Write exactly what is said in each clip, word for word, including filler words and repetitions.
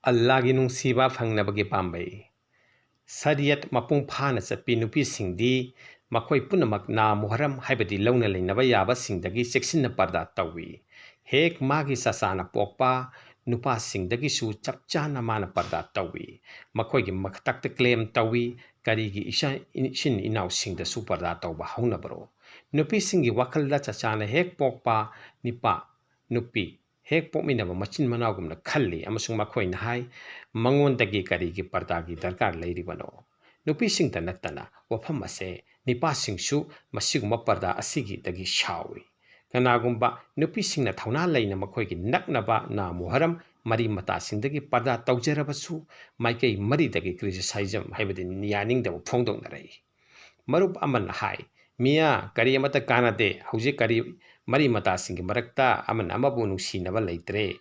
ꯑꯜꯂꯥꯒꯤ ꯅꯨꯡꯁꯤꯕ ꯐꯪꯅꯕꯒꯤ ꯄꯥꯝꯕꯩ꯫ ꯁꯔꯤꯌꯠ ꯃꯄꯨꯡ ꯐꯥꯅ ꯆꯠꯄꯤ ꯅꯨꯄꯤꯁꯤꯡꯗꯤ ꯃꯈꯣꯏ ꯄꯨꯝꯅꯃꯛ ꯅꯥ ꯃꯨꯍꯔꯝ ꯍꯥꯏꯕꯗꯤ ꯂꯧꯅ ꯂꯩꯅꯕ ꯌꯥꯕꯁꯤꯡꯗꯒꯤ ꯆꯦꯛꯁꯤꯟꯅ ꯄꯔꯗꯥ ꯇꯧꯏ꯫ ꯍꯦꯛ ꯃꯥꯒꯤ ꯆꯆꯥꯅ ꯄꯣꯛꯄ ꯅꯨꯄꯥꯁꯤꯡꯗꯒꯤꯁꯨ ꯆꯞ ꯆꯥꯅ ꯃꯥꯅ ꯄꯔꯗꯥ ꯇꯧꯏ꯫ ꯃꯈꯣꯏꯒꯤ ꯃꯊꯛꯇ ꯀ꯭ꯂꯦꯝ ꯇꯧꯏ, ꯀꯔꯤꯒꯤ ꯏꯆꯥ-, ꯏꯆꯤꯟ ꯏꯅꯥꯎꯁꯤꯡꯗꯁꯨ ꯄꯔꯗꯥ ꯇꯧꯕ ꯍꯧꯅꯕꯔꯣ? ꯅꯨꯄꯤꯁꯤꯡꯒꯤ ꯋꯥꯈꯜꯗ ꯆꯆꯥꯅ ꯍꯦꯛ ꯄꯣꯛꯄ ꯅꯤꯄꯥ, ꯅꯨꯄꯤ, ꯍꯦꯛ ꯄꯣꯛꯃꯤꯟꯅꯕ ꯃꯆꯤꯟ ꯃꯅꯥꯎꯒꯨꯝꯅ ꯈꯜꯂꯤ ꯑꯃꯁꯨꯡ ꯃꯈꯣꯏꯅ ꯍꯥꯏ, "ꯃꯉꯣꯟꯗꯒꯤ ꯀꯔꯤꯒꯤ ꯄꯔꯗꯥꯒꯤ ꯗꯔꯀꯥꯔ ꯂꯩꯔꯤꯕꯅꯣ?" ꯅꯨꯄꯤꯁꯤꯡꯇ ꯅꯠꯇꯅ ꯋꯥꯐꯝ ꯑꯁꯦ ꯅꯤꯄꯥꯁꯤꯡꯁꯨ ꯃꯁꯤꯒꯨꯝꯕ ꯄꯔꯗꯥ ꯑꯁꯤꯒꯤꯗꯒꯤ ꯁꯥꯎꯏ꯫ ꯀꯅꯥꯒꯨꯝꯕ ꯅꯨꯄꯤꯁꯤꯡꯅ ꯊꯧꯅꯥ ꯂꯩꯅ ꯃꯈꯣꯏꯒꯤ ꯅꯛꯅꯕ ꯅꯥ ꯃꯨꯍꯔꯝ ꯃꯔꯤ ꯃꯇꯥꯁꯤꯡꯗꯒꯤ ꯄꯔꯗꯥ ꯇꯧꯖꯔꯕꯁꯨ ꯃꯥꯏꯀꯩ ꯃꯔꯤꯗꯒꯤ criticism ꯍꯥꯏꯕꯗꯤ ꯌꯥꯅꯤꯡꯗꯕ ꯐꯣꯡꯗꯣꯛꯅꯔꯛꯏ꯫ ꯃꯔꯨꯞ ꯑꯃꯅ ꯍꯥꯏ, "ꯃꯤꯌꯥ, ꯀꯔꯤ ꯑꯃꯠꯇ ꯀꯥꯟꯅꯗꯦ꯫ ꯍꯧꯖꯤꯛ ꯀꯔꯤ ꯃꯔꯤ ꯃꯇꯥꯁꯤꯡꯒꯤ ꯃꯔꯛꯇ ꯑꯃꯅ ꯑꯃꯕꯨ ꯅꯨꯡꯁꯤꯅꯕ ꯂꯩꯇ꯭ꯔꯦ꯫"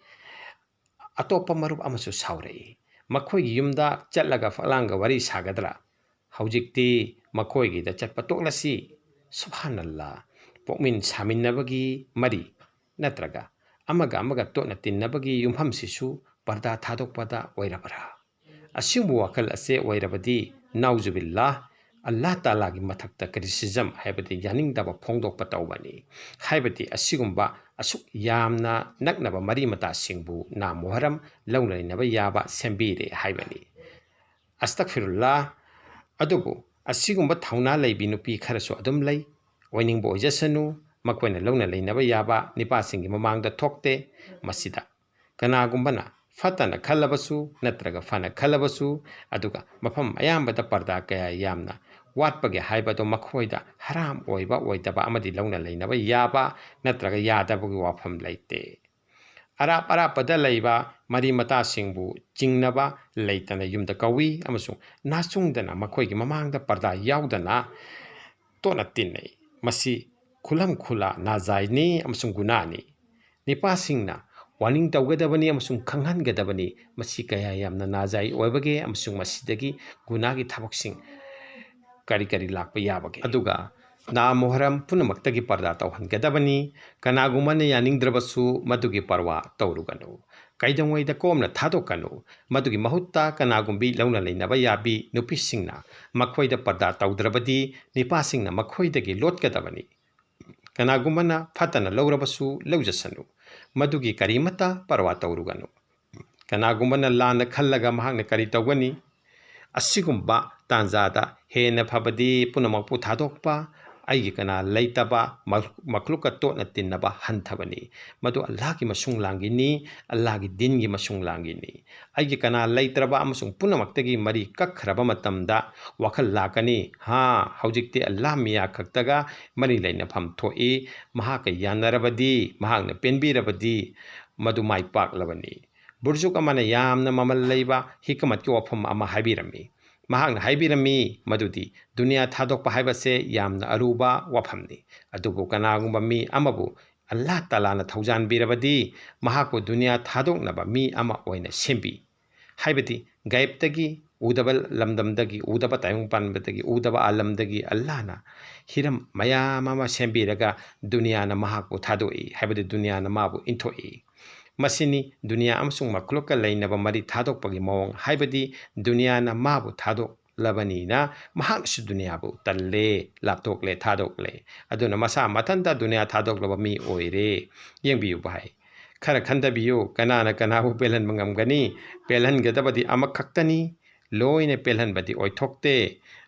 ꯑꯇꯣꯞꯄ ꯃꯔꯨꯞ ꯑꯃꯁꯨ ꯁꯥꯎꯔꯛꯏ, "ꯃꯈꯣꯏꯒꯤ ꯌꯨꯝꯗ ꯆꯠꯂꯒ ꯐꯛꯂꯥꯡꯒ ꯋꯥꯔꯤ ꯁꯥꯒꯗ꯭ꯔꯥ? ꯍꯧꯖꯤꯛꯇꯤ ꯃꯈꯣꯏꯒꯤꯗ ꯆꯠꯄ ꯇꯣꯛꯂꯁꯤ꯫" ꯁꯨꯕꯍꯥꯅꯜꯂꯥ! ꯄꯣꯛꯃꯤꯟ ꯁꯥꯃꯤꯟꯅꯕꯒꯤ ꯃꯔꯤ ꯅꯠꯇ꯭ꯔꯒ ꯑꯃꯒ ꯑꯃꯒ ꯇꯣꯠꯅ ꯇꯤꯟꯅꯕꯒꯤ ꯌꯨꯝꯐꯝꯁꯤꯁꯨ ꯄꯔꯗꯥ ꯊꯥꯗꯣꯛꯄꯗ ꯑꯣꯏꯔꯕ꯭ꯔꯥ? ꯑꯁꯤꯒꯨꯝꯕ ꯋꯥꯈꯜ ꯑꯁꯦ ꯑꯣꯏꯔꯕꯗꯤ, ꯅꯥꯎꯖꯨꯕꯤꯜꯂꯥ, ꯑꯜꯂꯥꯍ ꯇꯥꯂꯥꯒꯤ ꯃꯊꯛꯇ criticism ꯍꯥꯏꯕꯗꯤ ꯌꯥꯅꯤꯡꯗꯕ ꯐꯣꯡꯗꯣꯛꯄ ꯇꯧꯕꯅꯤ꯫ ꯍꯥꯏꯕꯗꯤ ꯑꯁꯤꯒꯨꯝꯕ ꯑꯁꯨꯛ ꯌꯥꯝꯅ ꯅꯛꯅꯕ ꯃꯔꯤ ꯃꯇꯥꯁꯤꯡꯕꯨ ꯅꯥ ꯃꯨꯍꯔꯝ ꯂꯧꯅ ꯂꯩꯅꯕ ꯌꯥꯕ ꯁꯦꯝꯕꯤꯔꯦ ꯍꯥꯏꯕꯅꯤ꯫ ꯑꯁꯇꯛꯐꯤꯔꯨꯜꯂꯥ꯫ ꯑꯗꯨꯕꯨ ꯑꯁꯤꯒꯨꯝꯕ ꯊꯧꯅꯥ ꯂꯩꯕꯤ ꯅꯨꯄꯤ ꯈꯔꯁꯨ ꯑꯗꯨꯝ ꯂꯩ꯫ ꯑꯣꯏꯅꯤꯡꯕ ꯑꯣꯏꯖꯁꯅꯨ, ꯃꯈꯣꯏꯅ ꯂꯧꯅ ꯂꯩꯅꯕ ꯌꯥꯕ ꯅꯤꯄꯥꯁꯤꯡꯒꯤ ꯃꯃꯥꯡꯗ ꯊꯣꯛꯇꯦ꯫ ꯃꯁꯤꯗ ꯀꯅꯥꯒꯨꯝꯕꯅ ꯐꯠꯇꯅ ꯈꯜꯂꯕꯁꯨ ꯅꯠꯇ꯭ꯔꯒ ꯐꯅ ꯈꯜꯂꯕꯁꯨ, ꯑꯗꯨꯒ ꯃꯐꯝ ꯑꯌꯥꯝꯕꯗ ꯄꯔꯗꯥ ꯀꯌꯥ ꯌꯥꯝꯅ ꯋꯥꯠꯄꯒꯦ ꯍꯥꯏꯕꯗꯨ ꯃꯈꯣꯏꯗ ꯍꯔꯥꯝ ꯑꯣꯏꯕ ꯑꯣꯏꯗꯕ ꯑꯃꯗꯤ ꯂꯧꯅ ꯂꯩꯅꯕ ꯌꯥꯕ ꯅꯠꯇ꯭ꯔꯒ ꯌꯥꯗꯕꯒꯤ ꯋꯥꯐꯝ ꯂꯩꯇꯦ꯫ ꯑꯔꯥꯞ ꯑꯔꯥꯞꯄꯗ ꯂꯩꯕ ꯃꯔꯤ ꯃꯇꯥꯁꯤꯡꯕꯨ ꯆꯤꯡꯅꯕ ꯂꯩꯇꯅ ꯌꯨꯝꯗ ꯀꯧꯏ ꯑꯃꯁꯨꯡ ꯅꯥꯆꯨꯡꯗꯅ ꯃꯈꯣꯏꯒꯤ ꯃꯃꯥꯡꯗ ꯄꯔꯗꯥ ꯌꯥꯎꯗꯅ ꯇꯣꯠꯅ ꯇꯤꯟꯅꯩ꯫ ꯃꯁꯤ ꯈꯨꯂꯝ ꯈꯨꯂꯥ ꯅꯥꯖꯥꯏꯅꯤ ꯑꯃꯁꯨꯡ ꯒꯨꯅꯥꯅꯤ꯫ ꯅꯤꯄꯥꯁꯤꯡꯅ warning ꯇꯧꯒꯗꯕꯅꯤ ꯑꯃꯁꯨꯡ ꯈꯪꯍꯟꯒꯗꯕꯅꯤ, ꯃꯁꯤ ꯀꯌꯥ ꯌꯥꯝꯅ ꯅꯥꯖꯥꯏ ꯑꯣꯏꯕꯒꯦ ꯑꯃꯁꯨꯡ ꯃꯁꯤꯗꯒꯤ ꯒꯨꯅꯥꯒꯤ ꯊꯕꯛꯁꯤꯡ ꯀꯔꯤ ꯀꯔꯤ ꯂꯥꯛꯄ ꯌꯥꯕꯒꯦ꯫ ꯑꯗꯨꯒ ꯅꯥ ꯃꯨꯍꯔꯝ ꯄꯨꯝꯅꯃꯛꯇꯒꯤ ꯄꯔꯗꯥ ꯇꯧꯍꯟꯒꯗꯕꯅꯤ꯫ ꯀꯅꯥꯒꯨꯝꯕꯅ ꯌꯥꯅꯤꯡꯗ꯭ꯔꯕꯁꯨ ꯃꯗꯨꯒꯤ ꯄꯔꯋꯥ ꯇꯧꯔꯨꯒꯅꯨ꯫ ꯀꯩꯗꯧꯉꯩꯗ ꯀꯣꯝꯅ ꯊꯥꯗꯣꯛꯀꯅꯨ꯫ ꯃꯗꯨꯒꯤ ꯃꯍꯨꯠꯇ ꯀꯅꯥꯒꯨꯝꯕꯤ ꯂꯧꯅ ꯂꯩꯅꯕ ꯌꯥꯕꯤ ꯅꯨꯄꯤꯁꯤꯡꯅ ꯃꯈꯣꯏꯗ ꯄꯔꯗꯥ ꯇꯧꯗ꯭ꯔꯕꯗꯤ ꯅꯤꯄꯥꯁꯤꯡꯅ ꯃꯈꯣꯏꯗꯒꯤ ꯂꯣꯠꯀꯗꯕꯅꯤ꯫ ꯀꯅꯥꯒꯨꯝꯕꯅ ꯐꯠꯇꯅ ꯂꯧꯔꯕꯁꯨ ꯂꯧꯖꯁꯅꯨ꯫ ꯃꯗꯨꯒꯤ ꯀꯔꯤꯃꯠꯇ ꯄꯔꯋꯥ ꯇꯧꯔꯨꯒꯅꯨ꯫ ꯀꯅꯥꯒꯨꯝꯕꯅ ꯂꯥꯟꯅ ꯈꯜꯂꯒ ꯃꯍꯥꯛꯅ ꯀꯔꯤ ꯇꯧꯒꯅꯤ? ꯑꯁꯤꯒꯨꯝꯕ ꯇꯥꯟꯖꯥꯗ ꯍꯦꯟꯅ ꯐꯕꯗꯤ ꯄꯨꯝꯅꯃꯛꯄꯨ ꯊꯥꯗꯣꯛꯄ, ꯑꯩꯒꯤ ꯀꯅꯥ ꯂꯩꯇꯕ, ꯃꯈ-, ꯃꯈꯂꯨꯛꯀ ꯇꯣꯠꯅ ꯇꯤꯟꯅꯕ ꯍꯟꯊꯕꯅꯤ꯫ ꯃꯗꯨ ꯑꯜꯂꯥꯍꯒꯤ ꯃꯁꯨꯡ ꯂꯥꯡꯒꯤꯅꯤ, ꯑꯜꯂꯥꯍꯒꯤ ꯗꯤꯟꯒꯤ ꯃꯁꯨꯡ ꯂꯥꯡꯒꯤꯅꯤ꯫ ꯑꯩꯒꯤ ꯀꯅꯥ ꯂꯩꯇ꯭ꯔꯕ ꯑꯃꯁꯨꯡ ꯄꯨꯝꯅꯃꯛꯇꯒꯤ ꯃꯔꯤ ꯀꯛꯈ꯭ꯔꯕ ꯃꯇꯝꯗ ꯋꯥꯈꯜ ꯂꯥꯛꯀꯅꯤ, "ꯍꯥ, ꯍꯧꯖꯤꯛꯇꯤ ꯑꯜꯂꯥꯍ ꯃꯤꯌꯥ ꯈꯛꯇꯒ ꯃꯔꯤ ꯂꯩꯅꯐꯝ ꯊꯣꯛꯏ꯫ ꯃꯍꯥꯛꯀ ꯌꯥꯅꯔꯕꯗꯤ, ꯃꯍꯥꯛꯅ ꯄꯦꯟꯕꯤꯔꯕꯗꯤ, ꯃꯗꯨ ꯃꯥꯏ ꯄꯥꯛꯂꯕꯅꯤ"꯫ ꯕꯨꯔꯖꯨꯛ ꯑꯃꯅ ꯌꯥꯝꯅ ꯃꯃꯜ ꯂꯩꯕ ꯍꯤꯀꯃꯠꯀꯤ ꯋꯥꯐꯝ ꯑꯃ ꯍꯥꯏꯕꯤꯔꯝꯃꯤ꯫ ꯃꯍꯥꯛꯅ ꯍꯥꯏꯕꯤꯔꯝꯃꯤ ꯃꯗꯨꯗꯤ ꯗꯨꯅꯤꯌꯥ ꯊꯥꯗꯣꯛꯄ ꯍꯥꯏꯕꯁꯦ ꯌꯥꯝꯅ ꯑꯔꯨꯕ ꯋꯥꯐꯝꯅꯤ꯫ ꯑꯗꯨꯕꯨ ꯀꯅꯥꯒꯨꯝꯕ ꯃꯤ ꯑꯃꯕꯨ ꯑꯜꯂꯥꯍ ꯇꯥꯂꯥꯅ ꯊꯧꯖꯥꯟꯕꯤꯔꯕꯗꯤ, ꯃꯍꯥꯛꯄꯨ ꯗꯨꯅꯤꯌꯥ ꯊꯥꯗꯣꯛꯅꯕ ꯃꯤ ꯑꯃ ꯑꯣꯏꯅ ꯁꯦꯝꯕꯤ꯫ ꯍꯥꯏꯕꯗꯤ ꯒꯥꯏꯕꯇꯒꯤ, ꯎꯗꯕ ꯂꯝꯗꯝꯗꯒꯤ, ꯎꯗꯕ ꯇꯥꯏꯕꯪ ꯄꯥꯟꯕꯗꯒꯤ, ꯎꯗꯕ ꯑꯥꯂꯝꯗꯒꯤ ꯑꯜꯂꯥꯍꯅ ꯍꯤꯔꯝ ꯃꯌꯥꯝ ꯑꯃ ꯁꯦꯝꯕꯤꯔꯒ ꯗꯨꯅꯤꯌꯥꯅ ꯃꯍꯥꯛꯄꯨ ꯊꯥꯗꯣꯛꯏ, ꯍꯥꯏꯕꯗꯤ ꯗꯨꯅꯤꯌꯥꯅ ꯃꯥꯕꯨ ꯏꯟꯊꯣꯛꯏ꯫ ꯃꯁꯤꯅꯤ ꯗꯨꯅꯤꯌꯥ ꯑꯃꯁꯨꯡ ꯃꯈꯂꯨꯛꯀ ꯂꯩꯅꯕ ꯃꯔꯤ ꯊꯥꯗꯣꯛꯄꯒꯤ ꯃꯑꯣꯡ, ꯍꯥꯏꯕꯗꯤ ꯗꯨꯅꯤꯌꯥꯅ ꯃꯥꯕꯨ ꯊꯥꯗꯣꯛꯂꯕꯅꯤꯅ ꯃꯍꯥꯛꯅꯁꯨ ꯗꯨꯅꯤꯌꯥꯕꯨ ꯇꯜꯂꯦ, ꯂꯥꯞꯊꯣꯛꯂꯦ, ꯊꯥꯗꯣꯛꯂꯦ꯫ ꯑꯗꯨꯅ ꯃꯁꯥ ꯃꯊꯟꯇ ꯗꯨꯅꯤꯌꯥ ꯊꯥꯗꯣꯛꯂꯕ ꯃꯤ ꯑꯣꯏꯔꯦ꯫ ꯌꯦꯡꯕꯤꯌꯨ ꯚꯥꯏ, ꯈꯔ ꯈꯟꯊꯕꯤꯌꯨ, ꯀꯅꯥꯅ ꯀꯅꯥꯕꯨ ꯄꯦꯜꯍꯟꯕ ꯉꯝꯒꯅꯤ? ꯄꯦꯜꯍꯟꯒꯗꯕꯗꯤ ꯑꯃꯈꯛꯇꯅꯤ, ꯂꯣꯏꯅ ꯄꯦꯜꯍꯟꯕꯗꯤ ꯑꯣꯏꯊꯣꯛꯇꯦ꯫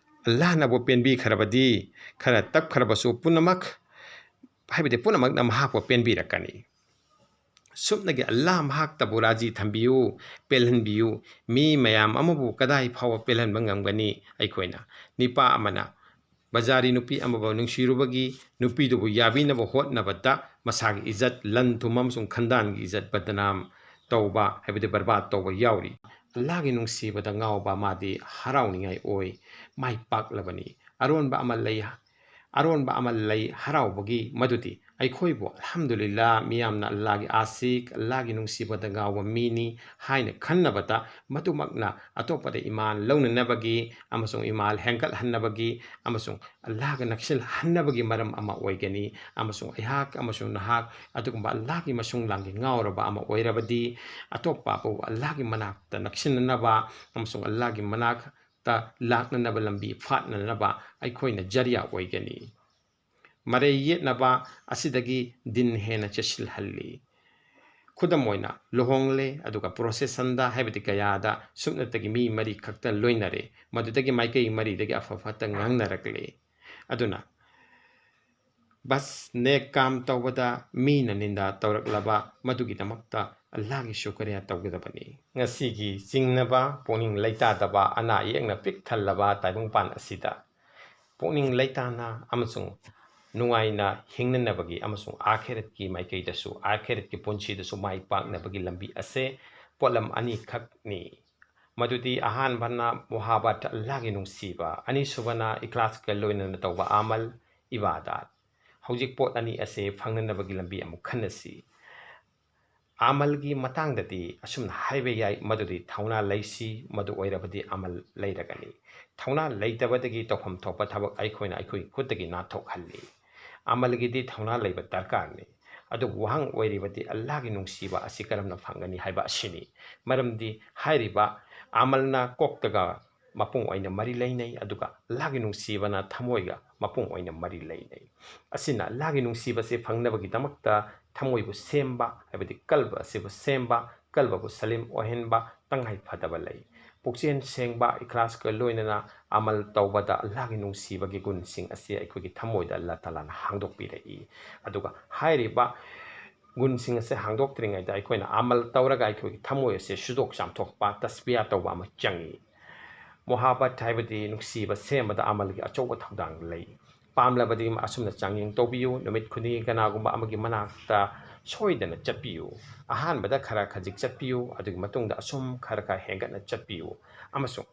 ꯑꯜꯂꯥꯍꯅꯕꯨ ꯄꯦꯟꯕꯤꯈ꯭ꯔꯕꯗꯤ, ꯈꯔ ꯇꯞꯈ꯭ꯔꯕꯁꯨ ꯄꯨꯝꯅꯃꯛ, ꯍꯥꯏꯕꯗꯤ ꯄꯨꯝꯅꯃꯛꯅ ꯃꯍꯥꯛꯄꯨ ꯄꯦꯟꯕꯤꯔꯛꯀꯅꯤ꯫ ꯁꯨꯞꯅꯒꯤ ꯑꯜꯂꯥꯍ ꯃꯍꯥꯛꯇꯕꯨ ꯔꯥꯖꯤ ꯊꯝꯕꯤꯌꯨ, ꯄꯦꯜꯍꯟꯕꯤꯌꯨ꯫ ꯃꯤ ꯃꯌꯥꯝ ꯑꯃꯕꯨ ꯀꯗꯥꯏ ꯐꯥꯎꯕ ꯄꯦꯜꯍꯟꯕ ꯉꯝꯒꯅꯤ ꯑꯩꯈꯣꯏꯅ? ꯅꯤꯄꯥ ꯑꯃꯅ ꯕꯖꯥꯔꯤ ꯅꯨꯄꯤ ꯑꯃꯕꯨ ꯅꯨꯡꯁꯤꯔꯨꯕꯒꯤ ꯅꯨꯄꯤꯗꯨꯕꯨ ꯌꯥꯕꯤꯅꯕ ꯍꯣꯠꯅꯕꯗ ꯃꯁꯥꯒꯤ ꯏꯖꯠ, ꯂꯟ ꯊꯨꯝ ꯑꯃꯁꯨꯡ ꯈꯟꯗꯥꯟꯒꯤ ꯏꯖꯠ ꯕꯗꯅꯥꯝ ꯇꯧꯕ, ꯍꯥꯏꯕꯗꯤ ꯕꯔꯕꯥꯗ ꯇꯧꯕ ꯌꯥꯎꯔꯤ꯫ ꯑꯜꯂꯥꯍꯒꯤ ꯅꯨꯡꯁꯤꯕꯗ ꯉꯥꯎꯕ ꯃꯥꯗꯤ ꯍꯔꯥꯎꯅꯤꯡꯉꯥꯏ ꯑꯣꯏ, ꯃꯥꯏ ꯄꯥꯛꯂꯕꯅꯤ꯫ ꯑꯔꯣꯟꯕ ꯑꯃ ꯂꯩ, ꯑꯔꯣꯟꯕ ꯑꯃ ꯂꯩ ꯍꯔꯥꯎꯕꯒꯤ, ꯃꯗꯨꯗꯤ ꯑꯩꯈꯣꯏꯕꯨ, ꯑꯜꯍꯝꯗꯨꯂꯤꯜꯂꯥ, ꯃꯤꯌꯥꯝꯅ ꯑꯜꯂꯥꯍꯒꯤ ꯑꯥꯁꯤꯛ, ꯑꯜꯂꯥꯍꯒꯤ ꯅꯨꯡꯁꯤꯕꯗ ꯉꯥꯎꯕ ꯃꯤꯅꯤ ꯍꯥꯏꯅ ꯈꯟꯅꯕꯗ, ꯃꯗꯨꯃꯛꯅ ꯑꯇꯣꯞꯄꯗ ꯏꯃꯥꯟ ꯂꯧꯅꯅꯕꯒꯤ ꯑꯃꯁꯨꯡ ꯏꯃꯥꯟ ꯍꯦꯟꯒꯠꯍꯟꯅꯕꯒꯤ ꯑꯃꯁꯨꯡ ꯑꯜꯂꯥꯍꯒ ꯅꯛꯁꯤꯜꯍꯟꯅꯕꯒꯤ ꯃꯔꯝ ꯑꯃ ꯑꯣꯏꯒꯅꯤ꯫ ꯑꯃꯁꯨꯡ ꯑꯩꯍꯥꯛ ꯑꯃꯁꯨꯡ ꯅꯍꯥꯛ ꯑꯗꯨꯒꯨꯝꯕ ꯑꯜꯂꯥꯍꯒꯤ ꯃꯁꯨꯡ ꯂꯥꯡꯒꯤ ꯉꯥꯎꯔꯕ ꯑꯃ ꯑꯣꯏꯔꯕꯗꯤ, ꯑꯇꯣꯞꯄꯕꯨ ꯑꯜꯂꯥꯍꯒꯤ ꯃꯅꯥꯛꯇ ꯅꯛꯁꯤꯟꯅꯅꯕ ꯑꯃꯁꯨꯡ ꯑꯜꯂꯥꯍꯒꯤ ꯃꯅꯥꯛꯇ ꯂꯥꯛꯅꯅꯕ ꯂꯝꯕꯤ ꯐꯥꯠꯅꯅꯕ ꯑꯩꯈꯣꯏꯅ ꯖꯔꯤꯌꯥ ꯑꯣꯏꯒꯅꯤ꯫ ꯃꯔꯩ ꯌꯦꯠꯅꯕ ꯑꯁꯤꯗꯒꯤ ꯗꯤꯟ ꯍꯦꯟꯅ ꯆꯦꯠꯁꯤꯜꯍꯜꯂꯤ꯫ ꯈꯨꯗꯝ ꯑꯣꯏꯅ, ꯂꯨꯍꯣꯡꯂꯦ, ꯑꯗꯨꯒ ꯄ꯭ꯔꯣꯁꯦꯁꯟꯗ, ꯍꯥꯏꯕꯗꯤ ꯒꯌꯥꯗ, ꯁꯨꯞꯅꯇꯒꯤ ꯃꯤ ꯃꯔꯤ ꯈꯛꯇ ꯂꯣꯏꯅꯔꯦ, ꯃꯗꯨꯗꯒꯤ ꯃꯥꯏꯀꯩ ꯃꯔꯤꯗꯒꯤ ꯑꯐ ꯐꯠꯇ ꯉꯥꯡꯅꯔꯛꯂꯦ꯫ ꯑꯗꯨꯅ ꯕꯁ ꯅꯦꯛ ꯀꯥꯝ ꯇꯧꯕꯗ ꯃꯤꯅ ꯅꯤꯟꯗꯥ ꯇꯧꯔꯛꯂꯕ, ꯃꯗꯨꯒꯤꯗꯃꯛꯇ ꯑꯜꯂꯥꯍꯒꯤ ꯁꯨꯀꯔꯤꯌꯥ ꯇꯧꯒꯗꯕꯅꯤ꯫ ꯉꯁꯤꯒꯤ ꯆꯤꯡꯅꯕ, ꯄꯨꯛꯅꯤꯡ ꯂꯩꯇꯥꯗꯕ, ꯑꯅꯥ ꯑꯌꯦꯛꯅ ꯄꯤꯛ ꯊꯜꯂꯕ ꯇꯥꯏꯕꯪꯄꯥꯟ ꯑꯁꯤꯗ ꯄꯨꯛꯅꯤꯡ ꯂꯩꯇꯥꯅ ꯑꯃꯁꯨꯡ ꯅꯨꯡꯉꯥꯏꯅ ꯍꯤꯡꯅꯅꯕꯒꯤ ꯑꯃꯁꯨꯡ ꯑꯥꯈꯤꯔꯠꯀꯤ ꯃꯥꯏꯀꯩꯗꯁꯨ, ꯑꯥꯈꯤꯔꯠꯀꯤ ꯄꯨꯟꯁꯤꯗꯁꯨ ꯃꯥꯏ ꯄꯥꯛꯅꯕꯒꯤ ꯂꯝꯕꯤ ꯑꯁꯦ ꯄꯣꯠꯂꯝ ꯑꯅꯤꯈꯛꯅꯤ꯫ ꯃꯗꯨꯗꯤ ꯑꯍꯥꯟꯕꯅ ꯃꯨꯍꯥꯕꯠ, ꯑꯜꯂꯥꯍꯒꯤ ꯅꯨꯡꯁꯤꯕ, ꯑꯅꯤꯁꯨꯕꯅ ꯏꯈ꯭ꯂꯥꯁꯀ ꯂꯣꯏꯅꯅ ꯇꯧꯕ ꯑꯃꯜ, ꯏꯕꯥꯗꯥꯠ꯫ ꯍꯧꯖꯤꯛ ꯄꯣꯠ ꯑꯅꯤ ꯑꯁꯦ ꯐꯪꯅꯅꯕꯒꯤ ꯂꯝꯕꯤ ꯑꯃꯨꯛ ꯈꯟꯅꯁꯤ꯫ ꯑꯃꯜꯒꯤ ꯃꯇꯥꯡꯗꯗꯤ ꯑꯁꯨꯝꯅ ꯍꯥꯏꯕ ꯌꯥꯏ, ꯃꯗꯨꯗꯤ ꯊꯧꯅꯥ ꯂꯩꯁꯤ, ꯃꯗꯨ ꯑꯣꯏꯔꯕꯗꯤ ꯑꯃꯜ ꯂꯩꯔꯒꯅꯤ꯫ ꯊꯧꯅꯥ ꯂꯩꯇꯕꯗꯒꯤ ꯇꯧꯐꯝ ꯊꯣꯛꯄ ꯊꯕꯛ ꯑꯩꯈꯣꯏꯅ ꯑꯩꯈꯣꯏꯒꯤ ꯈꯨꯠꯇꯒꯤ ꯅꯥꯟꯊꯣꯛꯍꯜꯂꯤ꯫ ꯑꯃꯜꯒꯤꯗꯤ ꯊꯧꯅꯥ ꯂꯩꯕ ꯗꯔꯀꯥꯔꯅꯤ꯫ ꯑꯗꯨꯕꯨ ꯋꯥꯍꯪ ꯑꯣꯏꯔꯤꯕꯗꯤ ꯑꯜꯂꯥꯍꯒꯤ ꯅꯨꯡꯁꯤꯕ ꯑꯁꯤ ꯀꯔꯝꯅ ꯐꯪꯒꯅꯤ ꯍꯥꯏꯕ ꯑꯁꯤꯅꯤ꯫ ꯃꯔꯝꯗꯤ ꯍꯥꯏꯔꯤꯕ ꯑꯃꯜꯅ ꯀꯣꯛꯇꯒ ꯃꯄꯨꯡ ꯑꯣꯏꯅ ꯃꯔꯤ ꯂꯩꯅꯩ, ꯑꯗꯨꯒ ꯑꯜꯂꯥꯍꯒꯤ ꯅꯨꯡꯁꯤꯕꯅ ꯊꯃꯣꯏꯒ ꯃꯄꯨꯡ ꯑꯣꯏꯅ ꯃꯔꯤ ꯂꯩꯅꯩ꯫ ꯑꯁꯤꯅ ꯑꯜꯂꯥꯍꯒꯤ ꯅꯨꯡꯁꯤꯕꯁꯤ ꯐꯪꯅꯕꯒꯤꯗꯃꯛꯇ ꯊꯃꯣꯏꯕꯨ ꯁꯦꯝꯕ, ꯍꯥꯏꯕꯗꯤ ꯀꯜꯕ ꯑꯁꯤꯕꯨ ꯁꯦꯝꯕ, ꯀꯜꯕꯕꯨ ꯁꯂꯤꯝ ꯑꯣꯏꯍꯟꯕ ꯇꯉꯥꯏ ꯐꯗꯕ ꯂꯩ꯫ ꯄꯨꯛꯆꯦꯜ ꯁꯦꯡꯕ, ꯏꯈ꯭ꯂꯥꯁꯀ ꯂꯣꯏꯅꯅ ꯑꯃꯜ ꯇꯧꯕꯗ ꯑꯜꯂꯥꯍꯒꯤ ꯅꯨꯡꯁꯤꯕꯒꯤ ꯒꯨꯟꯁꯤꯡ ꯑꯁꯤ ꯑꯩꯈꯣꯏꯒꯤ ꯊꯃꯣꯏꯗ ꯑꯜꯂꯥꯍ ꯇꯥꯂꯥꯅ ꯍꯥꯡꯗꯣꯛꯄꯤꯔꯛꯏ꯫ ꯑꯗꯨꯒ ꯍꯥꯏꯔꯤꯕ ꯒꯨꯟꯁꯤꯡ ꯑꯁꯦ ꯍꯥꯡꯗꯣꯛꯇ꯭ꯔꯤꯉꯩꯗ ꯑꯩꯈꯣꯏꯅ ꯑꯃꯜ ꯇꯧꯔꯒ ꯑꯩꯈꯣꯏꯒꯤ ꯊꯃꯣꯏ ꯑꯁꯦ ꯁꯨꯗꯣꯛ ꯆꯥꯝꯊꯣꯛꯄ, ꯇꯁꯕꯤꯌꯥ ꯇꯧꯕ ꯑꯃ ꯆꯪꯏ꯫ ꯃꯣꯍꯥꯕꯠ ꯍꯥꯏꯕꯗꯤ ꯅꯨꯡꯁꯤꯕ ꯁꯦꯝꯕꯗ ꯑꯃꯜꯒꯤ ꯑꯆꯧꯕ ꯊꯧꯗꯥꯡ ꯂꯩ꯫ ꯄꯥꯝꯂꯕꯗꯤ ꯑꯁꯨꯝꯅ ꯆꯥꯡꯌꯦꯡ ꯇꯧꯕꯤꯌꯨ: ꯅꯨꯃꯤꯠ ꯈꯨꯗꯤꯡꯒꯤ ꯀꯅꯥꯒꯨꯝꯕ ꯑꯃꯒꯤ ꯃꯅꯥꯛꯇ ꯁꯣꯏꯗꯅ ꯆꯠꯄꯤꯌꯨ꯫ ꯑꯍꯥꯟꯕꯗ ꯈꯔ ꯈꯖꯤꯛ ꯆꯠꯄꯤꯌꯨ, ꯑꯗꯨꯒꯤ ꯃꯇꯨꯡꯗ ꯑꯁꯨꯝ ꯈꯔ ꯈꯔ ꯍꯦꯟꯒꯠꯅ ꯆꯠꯄꯤꯌꯨ, ꯑꯃꯁꯨꯡ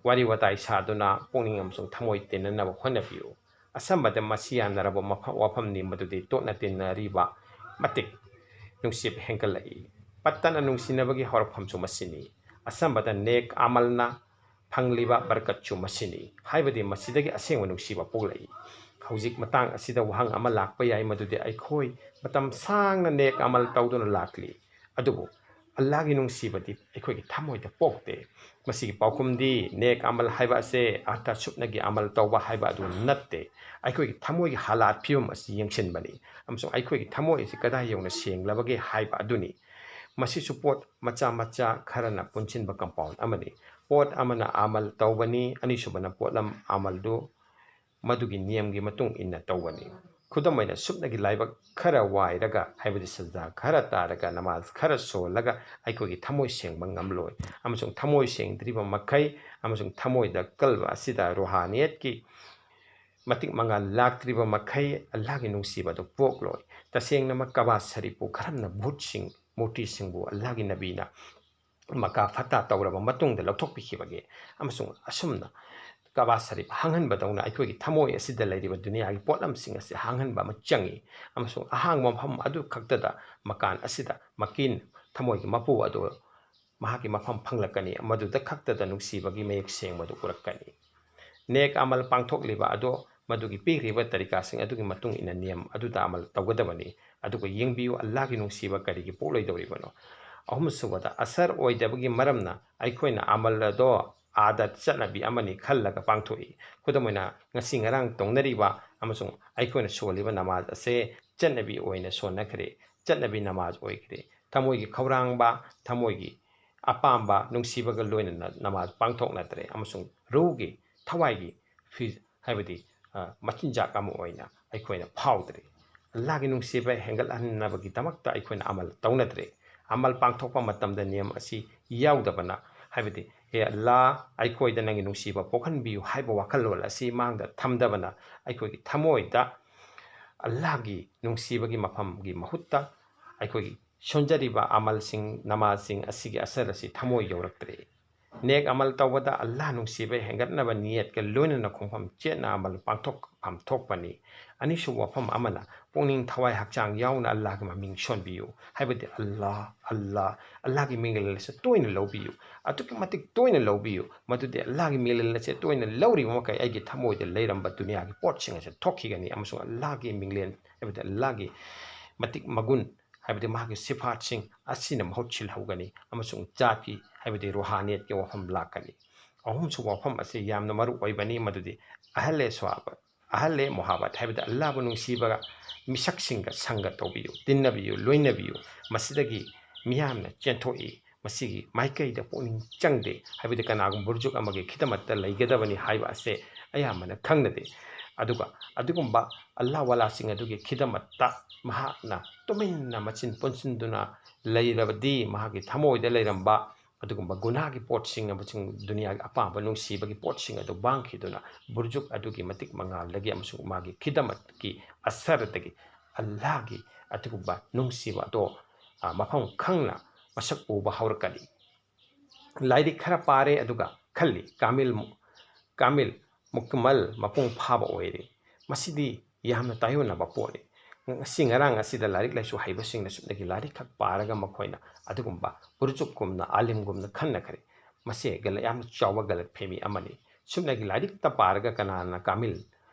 ꯋꯥꯔꯤ ꯋꯥꯇꯥꯏ ꯁꯥꯗꯨꯅ ꯄꯨꯛꯅꯤꯡ ꯑꯃꯁꯨꯡ ꯊꯃꯣꯏ ꯇꯤꯟꯅꯅꯕ ꯍꯣꯠꯅꯕꯤꯌꯨ꯫ ꯑꯁꯝꯕꯗ ꯃꯁꯤ ꯌꯥꯅꯔꯕ ꯃꯐꯝ, ꯋꯥꯐꯝꯅꯤ ꯃꯗꯨꯗꯤ ꯇꯣꯠꯅ ꯇꯤꯟꯅꯔꯤꯕ ꯃꯇꯤꯛ ꯅꯨꯡꯁꯤꯕ ꯍꯦꯟꯒꯠꯂꯛꯏ꯫ ꯄꯠꯇꯅ ꯅꯨꯡꯁꯤꯅꯕꯒꯤ ꯍꯧꯔꯛꯐꯝꯁꯨ ꯃꯁꯤꯅꯤ꯫ ꯑꯁꯝꯕꯗ ꯅꯦꯛ ꯑꯃꯜꯅ ꯐꯪꯂꯤꯕ ꯕꯔꯀꯠꯁꯨ ꯃꯁꯤꯅꯤ꯫ ꯍꯥꯏꯕꯗꯤ ꯃꯁꯤꯗꯒꯤ ꯑꯁꯦꯡꯕ ꯅꯨꯡꯁꯤꯕ ꯄꯣꯛꯂꯛꯏ꯫ ꯍꯧꯖꯤꯛ ꯃꯇꯥꯡ ꯑꯁꯤꯗ ꯋꯥꯍꯪ ꯑꯃ ꯂꯥꯛꯄ ꯌꯥꯏ, ꯃꯗꯨꯗꯤ ꯑꯩꯈꯣꯏ ꯃꯇꯝ ꯁꯥꯡꯅ ꯅꯦꯛ ꯑꯃꯜ ꯇꯧꯗꯨꯅ ꯂꯥꯛꯂꯤ, ꯑꯗꯨꯕꯨ ꯑꯜꯂꯥꯍꯒꯤ ꯅꯨꯡꯁꯤꯕꯗꯤ ꯑꯩꯈꯣꯏꯒꯤ ꯊꯃꯣꯏꯗ ꯄꯣꯛꯇꯦ꯫ ꯃꯁꯤꯒꯤ ꯄꯥꯎꯈꯨꯝꯗꯤ ꯅꯦꯛ ꯑꯃꯜ ꯍꯥꯏꯕ ꯑꯁꯦ ꯑꯔꯊ ꯁꯨꯞꯅꯒꯤ ꯑꯃꯜ ꯇꯧꯕ ꯍꯥꯏꯕ ꯑꯗꯨ ꯅꯠꯇꯦ꯫ ꯑꯩꯈꯣꯏꯒꯤ ꯊꯃꯣꯏꯒꯤ ꯍꯥꯂꯥꯠ ꯐꯤꯕꯝ ꯑꯁꯤ ꯌꯦꯡꯁꯤꯟꯕꯅꯤ, ꯑꯃꯁꯨꯡ ꯑꯩꯈꯣꯏꯒꯤ ꯊꯃꯣꯏ ꯑꯁꯤ ꯀꯗꯥꯏ ꯌꯧꯅ ꯁꯦꯡꯂꯕꯒꯦ ꯍꯥꯏꯕ ꯑꯗꯨꯅꯤ꯫ ꯃꯁꯤꯁꯨ ꯄꯣꯠ ꯃꯆꯥ ꯃꯆꯥ ꯈꯔꯅ ꯄꯨꯟꯁꯤꯟꯕ compound ꯑꯃꯅꯤ꯫ ꯄꯣꯠ ꯑꯃꯅ ꯑꯃꯜ ꯇꯧꯕꯅꯤ, ꯑꯅꯤꯁꯨꯕꯅ ꯄꯣꯠꯂꯝ ꯑꯃꯜꯗꯨ ꯃꯗꯨꯒꯤ ꯅꯤꯌꯝꯒꯤ ꯃꯇꯨꯡ ꯏꯟꯅ ꯇꯧꯕꯅꯤ꯫ ꯈꯨꯗꯝ ꯑꯣꯏꯅ, ꯁꯨꯞꯅꯒꯤ ꯂꯥꯏꯕꯛ ꯈꯔ ꯋꯥꯏꯔꯒ, ꯍꯥꯏꯕꯗꯤ ꯁꯖꯗꯥ ꯈꯔ ꯇꯥꯔꯒ, ꯅꯃꯥꯖ ꯈꯔ ꯁꯣꯜꯂꯒ ꯑꯩꯈꯣꯏꯒꯤ ꯊꯃꯣꯏ ꯁꯦꯡꯕ ꯉꯝꯂꯣꯏ꯫ ꯑꯃꯁꯨꯡ ꯊꯃꯣꯏ ꯁꯦꯡꯗ꯭ꯔꯤꯕ ꯃꯈꯩ, ꯑꯃꯁꯨꯡ ꯊꯃꯣꯏꯗ ꯀꯜꯕ ꯑꯁꯤꯗ ꯔꯣꯍꯥꯅꯤꯌꯠꯀꯤ ꯃꯇꯤꯛ ꯃꯉꯥꯜ ꯂꯥꯛꯇ꯭ꯔꯤꯕ ꯃꯈꯩ, ꯑꯜꯂꯥꯍꯒꯤ ꯅꯨꯡꯁꯤꯕ ꯑꯗꯨ ꯄꯣꯛꯂꯣꯏ꯫ ꯇꯁꯦꯡꯅꯃꯛ ꯀꯕꯥ ꯁꯔꯤꯐꯄꯨ ꯀꯔꯝꯅ ꯚꯨꯠꯁꯤꯡ, ꯃꯨꯔꯇꯤꯁꯤꯡꯕꯨ ꯑꯜꯂꯥꯍꯒꯤ ꯅꯕꯤꯅ ꯃꯀꯥ ꯐꯠꯇ ꯇꯧꯔꯕ ꯃꯇꯨꯡꯗ ꯂꯧꯊꯣꯛꯄꯤꯈꯤꯕꯒꯦ? ꯑꯃꯁꯨꯡ ꯑꯁꯨꯝꯅ ꯀꯕꯥ ꯁꯔꯤꯐ ꯍꯥꯡꯍꯟꯕꯗꯧꯅ ꯑꯩꯈꯣꯏꯒꯤ ꯊꯃꯣꯏ ꯑꯁꯤꯗ ꯂꯩꯔꯤꯕ ꯗꯨꯅꯤꯌꯥꯒꯤ ꯄꯣꯠꯂꯝꯁꯤꯡ ꯑꯁꯤ ꯍꯥꯡꯍꯟꯕ ꯑꯃ ꯆꯪꯏ, ꯑꯃꯁꯨꯡ ꯑꯍꯥꯡꯕ ꯃꯐꯝ ꯑꯗꯨ ꯈꯛꯇꯗ ꯃꯀꯥꯟ ꯑꯁꯤꯗ ꯃꯀꯤꯟ, ꯊꯃꯣꯏꯒꯤ ꯃꯄꯨ ꯑꯗꯨ ꯃꯍꯥꯛꯀꯤ ꯃꯐꯝ ꯐꯪꯂꯛꯀꯅꯤ, ꯃꯗꯨꯗ ꯈꯛꯇꯗ ꯅꯨꯡꯁꯤꯕꯒꯤ ꯃꯌꯦꯛ ꯁꯦꯡꯕꯗꯨ ꯎꯔꯛꯀꯅꯤ꯫ ꯅꯦꯛ ꯑꯃꯜ ꯄꯥꯡꯊꯣꯛꯂꯤꯕ ꯑꯗꯣ ꯃꯗꯨꯒꯤ ꯄꯤꯈ꯭ꯔꯤꯕ ꯇꯔꯤꯀꯥꯁꯤꯡ ꯑꯗꯨꯒꯤ ꯃꯇꯨꯡ ꯏꯟꯅ ꯅꯤꯌꯝ ꯑꯗꯨꯗ ꯑꯃꯜ ꯇꯧꯒꯗꯕꯅꯤ꯫ ꯑꯗꯨꯒ ꯌꯦꯡꯕꯤꯌꯨ, ꯑꯜꯂꯥꯍꯒꯤ ꯅꯨꯡꯁꯤꯕ ꯀꯔꯤꯒꯤ ꯄꯣꯛꯂꯣꯏꯗꯧꯔꯤꯕꯅꯣ? ꯑꯍꯨꯝꯁꯨꯕꯗ, ꯑꯁꯔ ꯑꯣꯏꯗꯕꯒꯤ ꯃꯔꯝꯅ ꯑꯩꯈꯣꯏꯅ ꯑꯃꯜ ꯑꯗꯣ ꯑꯥꯗꯠ, ꯆꯠꯅꯕꯤ ꯑꯃꯅꯤ ꯈꯜꯂꯒ ꯄꯥꯡꯊꯣꯛꯏ꯫ ꯈꯨꯗꯝ ꯑꯣꯏꯅ, ꯉꯁꯤ ꯉꯔꯥꯡ ꯇꯧꯅꯔꯤꯕ ꯑꯃꯁꯨꯡ ꯑꯩꯈꯣꯏꯅ ꯁꯣꯜꯂꯤꯕ ꯅꯃꯥꯖ ꯑꯁꯦ ꯆꯠꯅꯕꯤ ꯑꯣꯏꯅ ꯁꯣꯟꯅꯈ꯭ꯔꯦ, ꯆꯠꯅꯕꯤ ꯅꯃꯥꯖ ꯑꯣꯏꯈ꯭ꯔꯦ꯫ ꯊꯃꯣꯏꯒꯤ ꯈꯧꯔꯥꯡꯕ, ꯊꯃꯣꯏꯒꯤ ꯑꯄꯥꯝꯕ, ꯅꯨꯡꯁꯤꯕꯒ ꯂꯣꯏꯅꯅ ꯅꯃꯥꯖ ꯄꯥꯡꯊꯣꯛꯅꯗ꯭ꯔꯦ, ꯑꯃꯁꯨꯡ ꯔꯨꯍꯒꯤ, ꯊꯋꯥꯏꯒꯤ ꯐꯤ-, ꯍꯥꯏꯕꯗꯤ, ꯑ, ꯃꯆꯤꯟꯖꯥꯛ ꯑꯃ ꯑꯣꯏꯅ ꯑꯩꯈꯣꯏꯅ ꯐꯥꯎꯗ꯭ꯔꯦ꯫ ꯑꯜꯂꯥꯍꯒꯤ ꯅꯨꯡꯁꯤꯕ ꯍꯦꯟꯒꯠꯍꯟꯅꯕꯒꯤꯗꯃꯛꯇ ꯑꯩꯈꯣꯏꯅ ꯑꯃꯜ ꯇꯧꯅꯗ꯭ꯔꯦ꯫ ꯑꯃꯜ ꯄꯥꯡꯊꯣꯛꯄ ꯃꯇꯝꯗ ꯅꯤꯌꯝ ꯑꯁꯤ ꯌꯥꯎꯗꯕꯅ, ꯍꯥꯏꯕꯗꯤ, "ꯍꯦ ꯑꯜꯂꯥꯍ, ꯑꯩꯈꯣꯏꯗ ꯅꯪꯒꯤ ꯅꯨꯡꯁꯤꯕ ꯄꯣꯛꯍꯟꯕꯤꯌꯨ" ꯍꯥꯏꯕ ꯋꯥꯈꯜꯂꯣꯟ ꯑꯁꯤ ꯃꯥꯡꯗ ꯊꯝꯗꯕꯅ, ꯑꯩꯈꯣꯏꯒꯤ ꯊꯃꯣꯏꯗ ꯑꯜꯂꯥꯍꯒꯤ ꯅꯨꯡꯁꯤꯕꯒꯤ ꯃꯐꯝꯒꯤ ꯃꯍꯨꯠꯇ ꯑꯩꯈꯣꯏꯒꯤ ꯁꯣꯟꯖꯔꯤꯕ ꯑꯃꯜꯁꯤꯡ, ꯅꯃꯥꯖꯁꯤꯡ ꯑꯁꯤꯒꯤ ꯑꯁꯔ ꯑꯁꯤ ꯊꯃꯣꯏ ꯌꯧꯔꯛꯇ꯭ꯔꯦ꯫ ꯅꯦꯛ ꯑꯃꯜ ꯇꯧꯕꯗ ꯑꯜꯂꯥꯍ ꯅꯨꯡꯁꯤꯕ ꯍꯦꯟꯒꯠꯅꯕ ꯅꯤꯌꯠꯀ ꯂꯣꯏꯅꯅ ꯈꯣꯡꯐꯝ ꯆꯦꯠꯅ ꯑꯃꯜ ꯄꯥꯡꯊꯣꯛꯐꯝ ꯊꯣꯛꯄꯅꯤ꯫ ꯑꯅꯤꯁꯨꯕ ꯋꯥꯐꯝ ꯑꯃꯅ, ꯄꯨꯛꯅꯤꯡ ꯊꯋꯥꯏ ꯍꯛꯆꯥꯡ ꯌꯥꯎꯅ ꯑꯜꯂꯥꯍꯒꯤ ꯃꯃꯤꯡ ꯁꯣꯟꯕꯤꯌꯨ, ꯍꯥꯏꯕꯗꯤ ꯑꯜꯂꯥꯍ, ꯑꯜꯂꯥꯍ, ꯑꯜꯂꯥꯍꯒꯤ ꯃꯤꯡꯂꯦꯜ ꯑꯁꯤ ꯇꯣꯏꯅ ꯂꯧꯕꯤꯌꯨ, ꯑꯗꯨꯛꯀꯤ ꯃꯇꯤꯛ ꯇꯣꯏꯅ ꯂꯧꯕꯤꯌꯨ, ꯃꯗꯨꯗꯤ ꯑꯜꯂꯥꯍꯒꯤ ꯃꯤꯡꯂꯦꯜ ꯑꯁꯤ ꯇꯣꯏꯅ ꯂꯧꯔꯤꯕ ꯃꯈꯩ ꯑꯩꯒꯤ ꯊꯃꯣꯏꯗ ꯂꯩꯔꯝꯕ ꯗꯨꯅꯤꯌꯥꯒꯤ ꯄꯣꯠꯁꯤꯡ ꯑꯁꯤ ꯊꯣꯛꯈꯤꯒꯅꯤ, ꯑꯃꯁꯨꯡ ꯑꯜꯂꯥꯍꯒꯤ ꯃꯤꯡꯂꯦꯟ, ꯍꯥꯏꯕꯗꯤ ꯑꯜꯂꯥꯍꯒꯤ ꯃꯇꯤꯛ ꯃꯒꯨꯟ, ꯍꯥꯏꯕꯗꯤ ꯃꯍꯥꯛꯀꯤ ꯁꯤꯐꯥꯠꯁꯤꯡ ꯑꯁꯤꯅ ꯃꯍꯨꯠ ꯁꯤꯜꯍꯧꯒꯅꯤ, ꯑꯃꯁꯨꯡ ꯖꯥꯠꯀꯤ, ꯍꯥꯏꯕꯗꯤ ꯔꯨꯍꯥꯅꯤꯌꯠꯀꯤ ꯋꯥꯐꯝ ꯂꯥꯛꯀꯅꯤ꯫ ꯑꯍꯨꯝꯁꯨꯕ ꯋꯥꯐꯝ ꯑꯁꯤ ꯌꯥꯝꯅ ꯃꯔꯨ ꯑꯣꯏꯕꯅꯤ, ꯃꯗꯨꯗꯤ ꯑꯍꯜ ꯁ꯭ꯋꯥꯕ, ꯑꯍꯜ ꯃꯣꯍꯥꯕꯠ, ꯍꯥꯏꯕꯗꯤ ꯑꯜꯂꯥꯍꯕꯨ ꯅꯨꯡꯁꯤꯕꯒ ꯃꯤꯁꯛꯁꯤꯡꯒ ꯁꯪꯒ ꯇꯧꯕꯤꯌꯨ, ꯇꯤꯟꯅꯕꯤꯌꯨ, ꯂꯣꯏꯅꯕꯤꯌꯨ꯫ ꯃꯁꯤꯗꯒꯤ ꯃꯤꯌꯥꯝꯅ ꯆꯦꯟꯊꯣꯛꯏ, ꯃꯁꯤꯒꯤ ꯃꯥꯏꯀꯩꯗ ꯄꯨꯛꯅꯤꯡ ꯆꯪꯗꯦ, ꯍꯥꯏꯕꯗꯤ ꯀꯅꯥꯒꯨꯝꯕ ꯕꯨꯔꯖꯨꯛ ꯑꯃꯒꯤ ꯈꯤꯗꯃꯠꯇ ꯂꯩꯒꯗꯕꯅꯤ ꯍꯥꯏꯕ ꯑꯁꯦ ꯑꯌꯥꯝꯕꯅ ꯈꯪꯅꯗꯦ꯫ ꯑꯗꯨꯒ ꯑꯗꯨꯒꯨꯝꯕ ꯑꯜꯂꯥꯍ ꯋꯥꯂꯥꯁꯤꯡ ꯑꯗꯨꯒꯤ ꯈꯤꯗꯃꯠꯇ ꯃꯍꯥꯛꯅ ꯇꯨꯃꯤꯟꯅ ꯃꯆꯤꯟ ꯄꯨꯟꯁꯤꯟꯗꯨꯅ ꯂꯩꯔꯕꯗꯤ, ꯃꯍꯥꯛꯀꯤ ꯊꯃꯣꯏꯗ ꯂꯩꯔꯝꯕ ꯑꯗꯨꯒꯨꯝꯕ ꯒꯨꯅꯥꯒꯤ ꯄꯣꯠꯁꯤꯡ ꯑꯃꯁꯨꯡ ꯗꯨꯅꯤꯌꯥꯒꯤ ꯑꯄꯥꯝꯕ ꯅꯨꯡꯁꯤꯕꯒꯤ ꯄꯣꯠꯁꯤꯡ ꯑꯗꯨ ꯃꯥꯡꯈꯤꯗꯨꯅ, ꯕꯨꯔꯖꯨꯛ ꯑꯗꯨꯒꯤ ꯃꯇꯤꯛ ꯃꯉꯥꯜꯗꯒꯤ ꯑꯃꯁꯨꯡ ꯃꯥꯒꯤ ꯈꯤꯗꯃꯠꯀꯤ ꯑꯁꯔꯗꯒꯤ ꯑꯜꯂꯥꯍꯒꯤ ꯑꯗꯨꯒꯨꯝꯕ ꯅꯨꯡꯁꯤꯕ ꯑꯗꯣ, ꯑ, ꯃꯐꯝ ꯈꯪꯅ ꯃꯁꯛ ꯎꯕ ꯍꯧꯔꯛꯀꯅꯤ꯫ ꯂꯥꯏꯔꯤꯛ ꯈꯔ ꯄꯥꯔꯦ ꯑꯗꯨꯒ ꯈꯜꯂꯤ, ꯀꯥꯃꯤꯜ ꯃꯨ-, ꯀꯥꯃꯤꯜ, ꯃꯨꯀꯃꯜ, ꯃꯄꯨꯡ ꯐꯥꯕ ꯑꯣꯏꯔꯦ꯫ ꯃꯁꯤꯗꯤ ꯌꯥꯝꯅ ꯇꯥꯏꯑꯣꯟꯅꯕ ꯄꯣꯠꯅꯤ꯫ ꯉꯁꯤ ꯉꯔꯥꯡ ꯑꯁꯤꯗ ꯂꯥꯏꯔꯤꯛ ꯂꯥꯏꯁꯨ ꯍꯩꯕꯁꯤꯡꯅ ꯁꯨꯞꯅꯒꯤ ꯂꯥꯏꯔꯤꯛ ꯈꯛ ꯄꯥꯔꯒ ꯃꯈꯣꯏꯅ ꯑꯗꯨꯒꯨꯝꯕ ꯕꯨꯔꯖꯨꯛꯀꯨꯝꯅ, ꯑꯥꯂꯤꯝꯒꯨꯝꯅ ꯈꯟꯅꯈ꯭ꯔꯦ꯫ ꯃꯁꯤ ꯒꯂ-, ꯌꯥꯝꯅ ꯆꯥꯎꯕ ꯒꯂꯠ ꯐꯦꯃꯤ ꯑꯃꯅꯤ꯫ ꯁꯨꯞꯅꯒꯤ ꯂꯥꯏꯔꯤꯛꯇ ꯄꯥꯔꯒ ꯀꯅꯥꯅ ꯀꯥꯃꯤꯜ,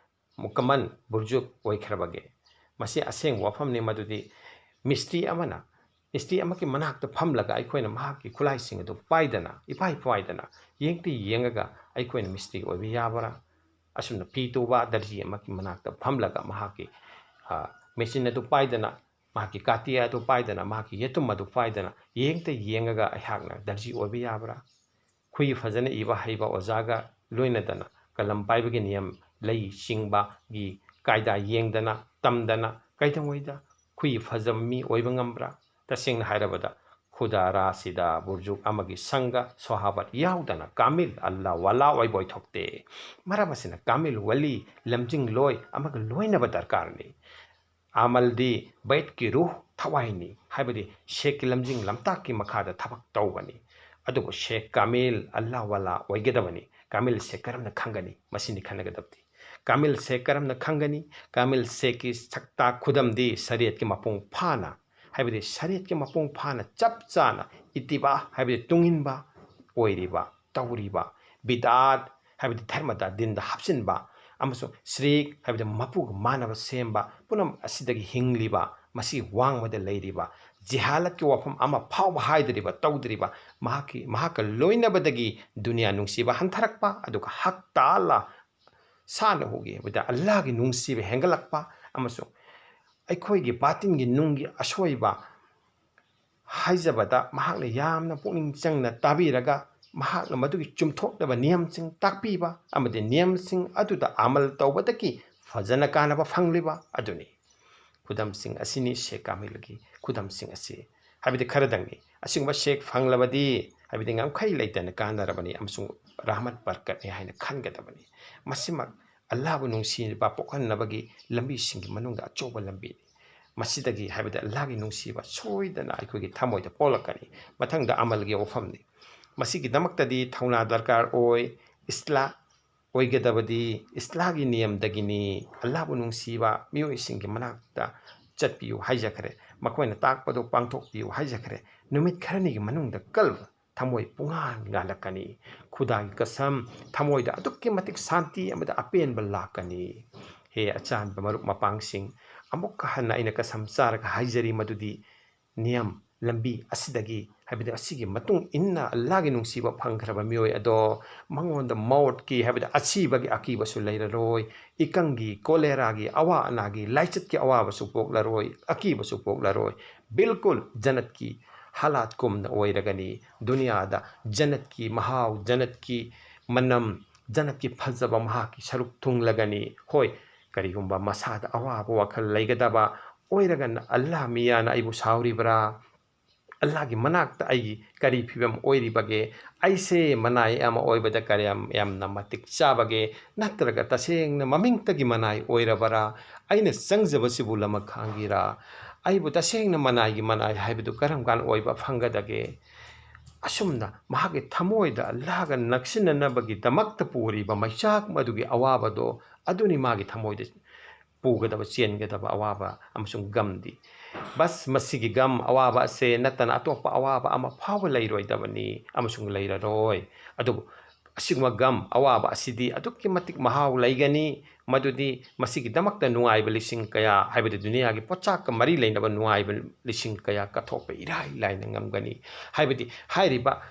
ꯃꯨꯀꯃꯜ, ꯕꯨꯔꯖꯨꯛ ꯑꯣꯏꯈ꯭ꯔꯕꯒꯦ? ꯃꯁꯤ ꯑꯁꯦꯡꯕ ꯋꯥꯐꯝꯅꯤ, ꯃꯗꯨꯗꯤ ꯃꯤꯁꯇ꯭ꯔꯤ ꯑꯃꯅ, ꯃꯤꯁꯇ꯭ꯔꯤ ꯑꯃꯒꯤ ꯃꯅꯥꯛꯇ ꯐꯝꯂꯒ ꯑꯩꯈꯣꯏꯅ ꯃꯍꯥꯛꯀꯤ ꯈꯨꯠꯂꯥꯏꯁꯤꯡ ꯑꯗꯨ ꯄꯥꯏꯗꯅ, ꯏꯄꯥꯏ ꯄꯥꯏꯗꯅ, ꯌꯦꯡꯇ ꯌꯦꯡꯉꯒ ꯑꯩꯈꯣꯏꯅ ꯃꯤꯁꯇ꯭ꯔꯤ ꯑꯣꯏꯕ ꯌꯥꯕ꯭ꯔꯥ? ꯑꯁꯨꯝꯅ ꯐꯤ ꯇꯨꯕ ꯗꯔꯖꯤ ꯑꯃꯒꯤ ꯃꯅꯥꯛꯇ ꯐꯝꯂꯒ ꯃꯍꯥꯛꯀꯤ, ꯑ, ꯃꯦꯆꯤꯟ ꯑꯗꯨ ꯄꯥꯏꯗꯅ, ꯃꯍꯥꯛꯀꯤ ꯀꯥꯇꯤ ꯑꯗꯨ ꯄꯥꯏꯗꯅ, ꯃꯍꯥꯛꯀꯤ ꯌꯦꯇꯨꯝ ꯑꯗꯨ ꯄꯥꯏꯗꯅ ꯌꯦꯡꯇ ꯌꯦꯡꯉꯒ ꯑꯩꯍꯥꯛꯅ ꯗꯔꯖꯤ ꯑꯣꯏꯕ ꯌꯥꯕ꯭ꯔꯥ? ꯈꯨꯏ ꯐꯖꯅ ꯏꯕ ꯍꯩꯕ ꯑꯣꯖꯥꯒ ꯂꯣꯏꯅꯗꯅ ꯀꯂꯝ ꯄꯥꯏꯕꯒꯤ ꯅꯤꯌꯝ ꯂꯩ ꯆꯤꯡꯕꯒꯤ ꯀꯥꯏꯗꯥ ꯌꯦꯡꯗꯅ, ꯇꯝꯗꯅ ꯀꯩꯗꯧꯉꯩꯗ ꯈꯨꯏ ꯐꯖꯕ ꯃꯤ ꯑꯣꯏꯕ ꯉꯝꯕ꯭ꯔꯥ? ꯇꯁꯦꯡꯅ ꯍꯥꯏꯔꯕꯗ, ꯈꯨꯗꯥ ꯔꯥꯁꯤꯗ ꯕꯨꯔꯖꯨꯛ ꯑꯃꯒꯤ ꯁꯪꯒ ꯁꯣꯍꯥꯕꯠ ꯌꯥꯎꯗꯅ ꯀꯥꯃꯤꯜ ꯑꯜꯂꯥ ꯋꯥꯂꯥ ꯑꯣꯏꯕ ꯑꯣꯏꯊꯣꯛꯇꯦ꯫ ꯃꯔꯝ ꯑꯁꯤꯅ ꯀꯥꯃꯤꯜ ꯋꯥꯂꯤ, ꯂꯝꯖꯤꯡꯂꯣꯏ ꯑꯃꯒ ꯂꯣꯏꯅꯕ ꯗꯔꯀꯥꯔꯅꯤ꯫ ꯑꯃꯜꯗꯤ ꯕꯩꯠꯀꯤ ꯔꯨꯍ, ꯊꯋꯥꯏꯅꯤ, ꯍꯥꯏꯕꯗꯤ ꯁꯦꯛꯀꯤ ꯂꯝꯖꯤꯡ ꯂꯝꯇꯥꯛꯀꯤ ꯃꯈꯥꯗ ꯊꯕꯛ ꯇꯧꯕꯅꯤ꯫ ꯑꯗꯨꯕꯨ ꯁꯦꯈ ꯀꯥꯃꯤꯜ ꯑꯜꯂꯥꯍ ꯋꯥꯂꯥ ꯑꯣꯏꯒꯗꯕꯅꯤ꯫ ꯀꯥꯃꯤꯜ ꯁꯦꯈ ꯀꯔꯝꯅ ꯈꯪꯒꯅꯤ? ꯃꯁꯤꯅꯤ ꯈꯟꯅꯒꯗꯕꯗꯤ꯫ ꯀꯥꯃꯤꯜ ꯁꯦꯈ ꯀꯔꯝꯅ ꯈꯪꯒꯅꯤ? ꯀꯥꯃꯤꯜ ꯁꯦꯈꯀꯤ ꯁꯛꯇꯥꯛ ꯈꯨꯗꯝꯗꯤ ꯁꯔꯤꯌꯠꯀꯤ ꯃꯄꯨꯡ ꯐꯥꯅ, ꯍꯥꯏꯕꯗꯤ ꯁꯔꯤꯌꯠꯀꯤ ꯃꯄꯨꯡ ꯐꯥꯅ ꯆꯞ ꯆꯥꯅ ꯏꯇꯤꯕꯥ, ꯍꯥꯏꯕꯗꯤ ꯇꯨꯡꯏꯟꯕ ꯑꯣꯏꯔꯤꯕ, ꯇꯧꯔꯤꯕ, ꯕꯤꯗꯥꯠ, ꯍꯥꯏꯕꯗꯤ ꯙꯔꯃꯗ, ꯗꯤꯟꯗ ꯍꯥꯞꯆꯤꯟꯕ, ꯑꯃꯁꯨꯡ ꯁ꯭ꯔꯤꯛ, ꯍꯥꯏꯕꯗꯤ ꯃꯄꯨꯒ ꯃꯥꯟꯅꯕ ꯁꯦꯝꯕ, ꯄꯨꯝꯅꯃꯛ ꯑꯁꯤꯗꯒꯤ ꯍꯤꯡꯂꯤꯕ, ꯃꯁꯤ ꯋꯥꯡꯃꯗ ꯂꯩꯔꯤꯕ, ꯖꯤꯍꯥꯂꯠꯀꯤ ꯋꯥꯐꯝ ꯑꯃ ꯐꯥꯎꯕ ꯍꯥꯏꯗ꯭ꯔꯤꯕ, ꯇꯧꯗ꯭ꯔꯤꯕ, ꯃꯍꯥꯛꯀꯤ, ꯃꯍꯥꯛꯀ ꯂꯣꯏꯅꯕꯗꯒꯤ ꯗꯨꯅꯤꯌꯥ ꯅꯨꯡꯁꯤꯕ ꯍꯟꯊꯔꯛꯄ, ꯑꯗꯨꯒ ꯍꯛ ꯇꯥꯂꯥ ꯁꯥꯟꯅ ꯍꯨꯒꯤ, ꯍꯥꯏꯕꯗꯤ ꯑꯜꯂꯥꯍꯒꯤ ꯅꯨꯡꯁꯤꯕ ꯍꯦꯟꯒꯠꯂꯛꯄ, ꯑꯃꯁꯨꯡ ꯑꯩꯈꯣꯏꯒꯤ ꯕꯥꯇꯤꯟꯒꯤ ꯅꯨꯡꯒꯤ ꯑꯁꯣꯏꯕ ꯍꯥꯏꯖꯕꯗ ꯃꯍꯥꯛꯅ ꯌꯥꯝꯅ ꯄꯨꯛꯅꯤꯡ ꯆꯪꯅ ꯇꯥꯕꯤꯔꯒ, ꯃꯍꯥꯛꯅ ꯃꯗꯨꯒꯤ ꯆꯨꯝꯊꯣꯛꯅꯕ ꯅꯤꯌꯝꯁꯤꯡ ꯇꯥꯛꯄꯤꯕ ꯑꯃꯗꯤ ꯅꯤꯌꯝꯁꯤꯡ ꯑꯗꯨꯗ ꯑꯃꯜ ꯇꯧꯕꯗꯒꯤ ꯐꯖꯅ ꯀꯥꯟꯅꯕ ꯐꯪꯂꯤꯕ ꯑꯗꯨꯅꯤ꯫ ꯈꯨꯗꯝꯁꯤꯡ ꯑꯁꯤꯅꯤ ꯁꯦꯈ ꯀꯥꯃꯤꯜꯒꯤ ꯈꯨꯗꯝꯁꯤꯡ ꯑꯁꯤ, ꯍꯥꯏꯕꯗꯤ ꯈꯔꯗꯪꯅꯤ꯫ ꯑꯁꯤꯒꯨꯝꯕ ꯁꯦꯈ ꯐꯪꯂꯕꯗꯤ, ꯍꯥꯏꯕꯗꯤ ꯉꯝꯈꯩ ꯂꯩꯇꯅ ꯀꯥꯟꯅꯔꯕꯅꯤ ꯑꯃꯁꯨꯡ ꯔꯍꯃꯠ ꯕꯔꯀꯠꯅꯤ ꯍꯥꯏꯅ ꯈꯟꯒꯗꯕꯅꯤ꯫ ꯃꯁꯤꯃꯛ ꯑꯜꯂꯥꯍꯕꯨ ꯅꯨꯡꯁꯤꯕ ꯄꯣꯛꯍꯟꯅꯕꯒꯤ ꯂꯝꯕꯤꯁꯤꯡꯒꯤ ꯃꯅꯨꯡꯗ ꯑꯆꯧꯕ ꯂꯝꯕꯤꯅꯤ꯫ ꯃꯁꯤꯗꯒꯤ, ꯍꯥꯏꯕꯗꯤ ꯑꯜꯂꯥꯍꯒꯤ ꯅꯨꯡꯁꯤꯕ ꯁꯣꯏꯗꯅ ꯑꯩꯈꯣꯏꯒꯤ ꯊꯃꯣꯏꯗ ꯄꯣꯛꯂꯛꯀꯅꯤ꯫ ꯃꯊꯪꯗ ꯑꯃꯜꯒꯤ ꯋꯥꯐꯝꯅꯤ꯫ ꯃꯁꯤꯒꯤꯗꯃꯛꯇꯗꯤ ꯊꯧꯅꯥ ꯗꯔꯀꯥꯔ ꯑꯣꯏ꯫ ꯏꯁꯂꯥ ꯑꯣꯏꯒꯗꯕꯗꯤ ꯏꯁꯂꯥꯍꯒꯤ ꯅꯤꯌꯝꯗꯒꯤꯅꯤ꯫ ꯑꯜꯂꯥꯍꯕꯨ ꯅꯨꯡꯁꯤꯕ ꯃꯤꯑꯣꯏꯁꯤꯡꯒꯤ ꯃꯅꯥꯛꯇ ꯆꯠꯄꯤꯌꯨ ꯍꯥꯏꯖꯈ꯭ꯔꯦ꯫ ꯃꯈꯣꯏꯅ ꯇꯥꯛꯄꯗꯨ ꯄꯥꯡꯊꯣꯛꯄꯤꯌꯨ ꯍꯥꯏꯖꯈ꯭ꯔꯦ꯫ ꯅꯨꯃꯤꯠ ꯈꯔꯅꯤꯒꯤ ꯃꯅꯨꯡꯗ ꯀꯜꯕ, ꯊꯃꯣꯏ ꯄꯨꯡꯉꯥꯟ ꯉꯥꯜꯂꯛꯀꯅꯤ꯫ ꯈꯨꯗꯥꯒꯤ ꯀꯁꯝ, ꯊꯃꯣꯏꯗ ꯑꯗꯨꯛꯀꯤ ꯃꯇꯤꯛ ꯁꯥꯟꯇꯤ ꯑꯃꯗꯤ ꯑꯄꯦꯟꯕ ꯂꯥꯛꯀꯅꯤ꯫ ꯍꯦ ꯑꯆꯥꯟꯕ ꯃꯔꯨꯞ ꯃꯄꯥꯡꯁꯤꯡ, ꯑꯃꯨꯛꯀ ꯍꯟꯅ ꯑꯩꯅ ꯀꯁꯝ ꯆꯥꯔꯒ ꯍꯥꯏꯖꯔꯤ ꯃꯗꯨꯗꯤ ꯅꯤꯌꯝ, ꯂꯝꯕꯤ ꯑꯁꯤꯗꯒꯤ, ꯍꯥꯏꯕꯗꯤ ꯑꯁꯤꯒꯤ ꯃꯇꯨꯡ ꯏꯟꯅ ꯑꯜꯂꯥꯍꯒꯤ ꯅꯨꯡꯁꯤꯕ ꯐꯪꯈ꯭ꯔꯕ ꯃꯤꯑꯣꯏ ꯑꯗꯣ ꯃꯉꯣꯟꯗ ꯃꯧꯠꯀꯤ, ꯍꯥꯏꯕꯗꯤ ꯑꯁꯤꯕꯒꯤ ꯑꯀꯤꯕꯁꯨ ꯂꯩꯔꯔꯣꯏ, ꯏꯀꯪꯒꯤ, ꯀꯣꯂꯦꯔꯥꯒꯤ, ꯑꯋꯥ ꯑꯅꯥꯒꯤ, ꯂꯥꯏꯆꯠꯀꯤ ꯑꯋꯥꯕꯁꯨ ꯄꯣꯛꯂꯔꯣꯏ, ꯑꯀꯤꯕꯁꯨ ꯄꯣꯛꯂꯔꯣꯏ꯫ ꯕꯤꯜꯀꯨꯜ ꯖꯅꯠꯀꯤ ꯍꯥꯂꯥꯠ ꯀꯨꯝꯅ ꯑꯣꯏꯔꯒꯅꯤ꯫ ꯗꯨꯅꯤꯌꯥꯗ ꯖꯅꯠꯀꯤ ꯃꯍꯥꯎ, ꯖꯅꯠꯀꯤ ꯃꯅꯝ, ꯖꯅꯠꯀꯤ ꯐꯖꯕ ꯃꯍꯥꯛꯀꯤ ꯁꯔꯨꯛ ꯊꯨꯡꯂꯒꯅꯤ꯫ ꯍꯣꯏ, ꯀꯔꯤꯒꯨꯝꯕ ꯃꯁꯥꯗ ꯑꯋꯥꯕ ꯋꯥꯈꯜ ꯂꯩꯒꯗꯕ ꯑꯣꯏꯔꯒꯅ, ꯑꯜꯂꯥꯍ ꯃꯤꯌꯥꯅ ꯑꯩꯕꯨ ꯁꯥꯎꯔꯤꯕ꯭ꯔꯥ? ꯑꯜꯂꯥꯍꯒꯤ ꯃꯅꯥꯛꯇ ꯑꯩꯒꯤ ꯀꯔꯤ ꯐꯤꯕꯝ ꯑꯣꯏꯔꯤꯕꯒꯦ? ꯑꯩꯁꯦ ꯃꯅꯥꯏ ꯑꯃ ꯑꯣꯏꯕꯗ ꯀꯌꯥꯝ ꯌꯥꯝꯅ ꯃꯇꯤꯛ ꯆꯥꯕꯒꯦ? ꯅꯠꯇ꯭ꯔꯒ ꯇꯁꯦꯡꯅ ꯃꯃꯤꯡꯇꯒꯤ ꯃꯅꯥꯏ ꯑꯣꯏꯔꯕꯔꯥ? ꯑꯩꯅ ꯆꯪꯖꯕꯁꯤꯕꯨ ꯂꯃꯈꯥꯡꯒꯤꯔꯥ? ꯑꯩꯕꯨ ꯇꯁꯦꯡꯅ ꯃꯅꯥꯏꯒꯤ ꯃꯅꯥꯏ ꯍꯥꯏꯕꯗꯨ ꯀꯔꯝ ꯀꯥꯟꯗ ꯑꯣꯏꯕ ꯐꯪꯒꯗꯒꯦ? ꯑꯁꯨꯝꯅ ꯃꯍꯥꯛꯀꯤ ꯊꯃꯣꯏꯗ ꯑꯜꯂꯥꯍꯒ ꯅꯛꯁꯤꯟꯅꯅꯕꯒꯤꯗꯃꯛꯇ ꯄꯨꯔꯤꯕ ꯃꯩꯆꯥꯛ ꯃꯗꯨꯒꯤ ꯑꯋꯥꯕꯗꯣ, ꯑꯗꯨꯅꯤ ꯃꯥꯒꯤ ꯊꯃꯣꯏꯗ ꯄꯨꯒꯗꯕ, ꯆꯦꯟꯒꯗꯕ ꯑꯋꯥꯕ ꯑꯃꯁꯨꯡ ꯒꯝꯗꯤ꯫ ꯕꯁ, ꯃꯁꯤꯒꯤ ꯒꯝ ꯑꯋꯥꯕ ꯑꯁꯦ ꯅꯠꯇꯅ ꯑꯇꯣꯞꯄ ꯑꯋꯥꯕ ꯑꯃ ꯐꯥꯎꯕ ꯂꯩꯔꯣꯏꯗꯕꯅꯤ ꯑꯃꯁꯨꯡ ꯂꯩꯔꯔꯣꯏ꯫ ꯑꯗꯨꯕꯨ ꯑꯁꯤꯒꯨꯝꯕ ꯒꯝ ꯑꯋꯥꯕ ꯑꯁꯤꯗꯤ ꯑꯗꯨꯛꯀꯤ ꯃꯇꯤꯛ ꯃꯍꯥꯎ ꯂꯩꯒꯅꯤ, ꯃꯗꯨꯗꯤ ꯃꯁꯤꯒꯤꯗꯃꯛꯇ ꯅꯨꯡꯉꯥꯏꯕ ꯂꯤꯁꯤꯡ ꯀꯌꯥ, ꯍꯥꯏꯕꯗꯤ ꯗꯨꯅꯤꯌꯥꯒꯤ ꯄꯣꯠꯆꯥꯛꯀ ꯃꯔꯤ ꯂꯩꯅꯕ ꯅꯨꯡꯉꯥꯏꯕ ꯂꯤꯁꯤꯡ ꯀꯌꯥ ꯀꯠꯊꯣꯛꯄ ꯏꯔꯥꯏ ꯂꯥꯏꯅ ꯉꯝꯒꯅꯤ꯫ ꯍꯥꯏꯕꯗꯤ ꯍꯥꯏꯔꯤꯕ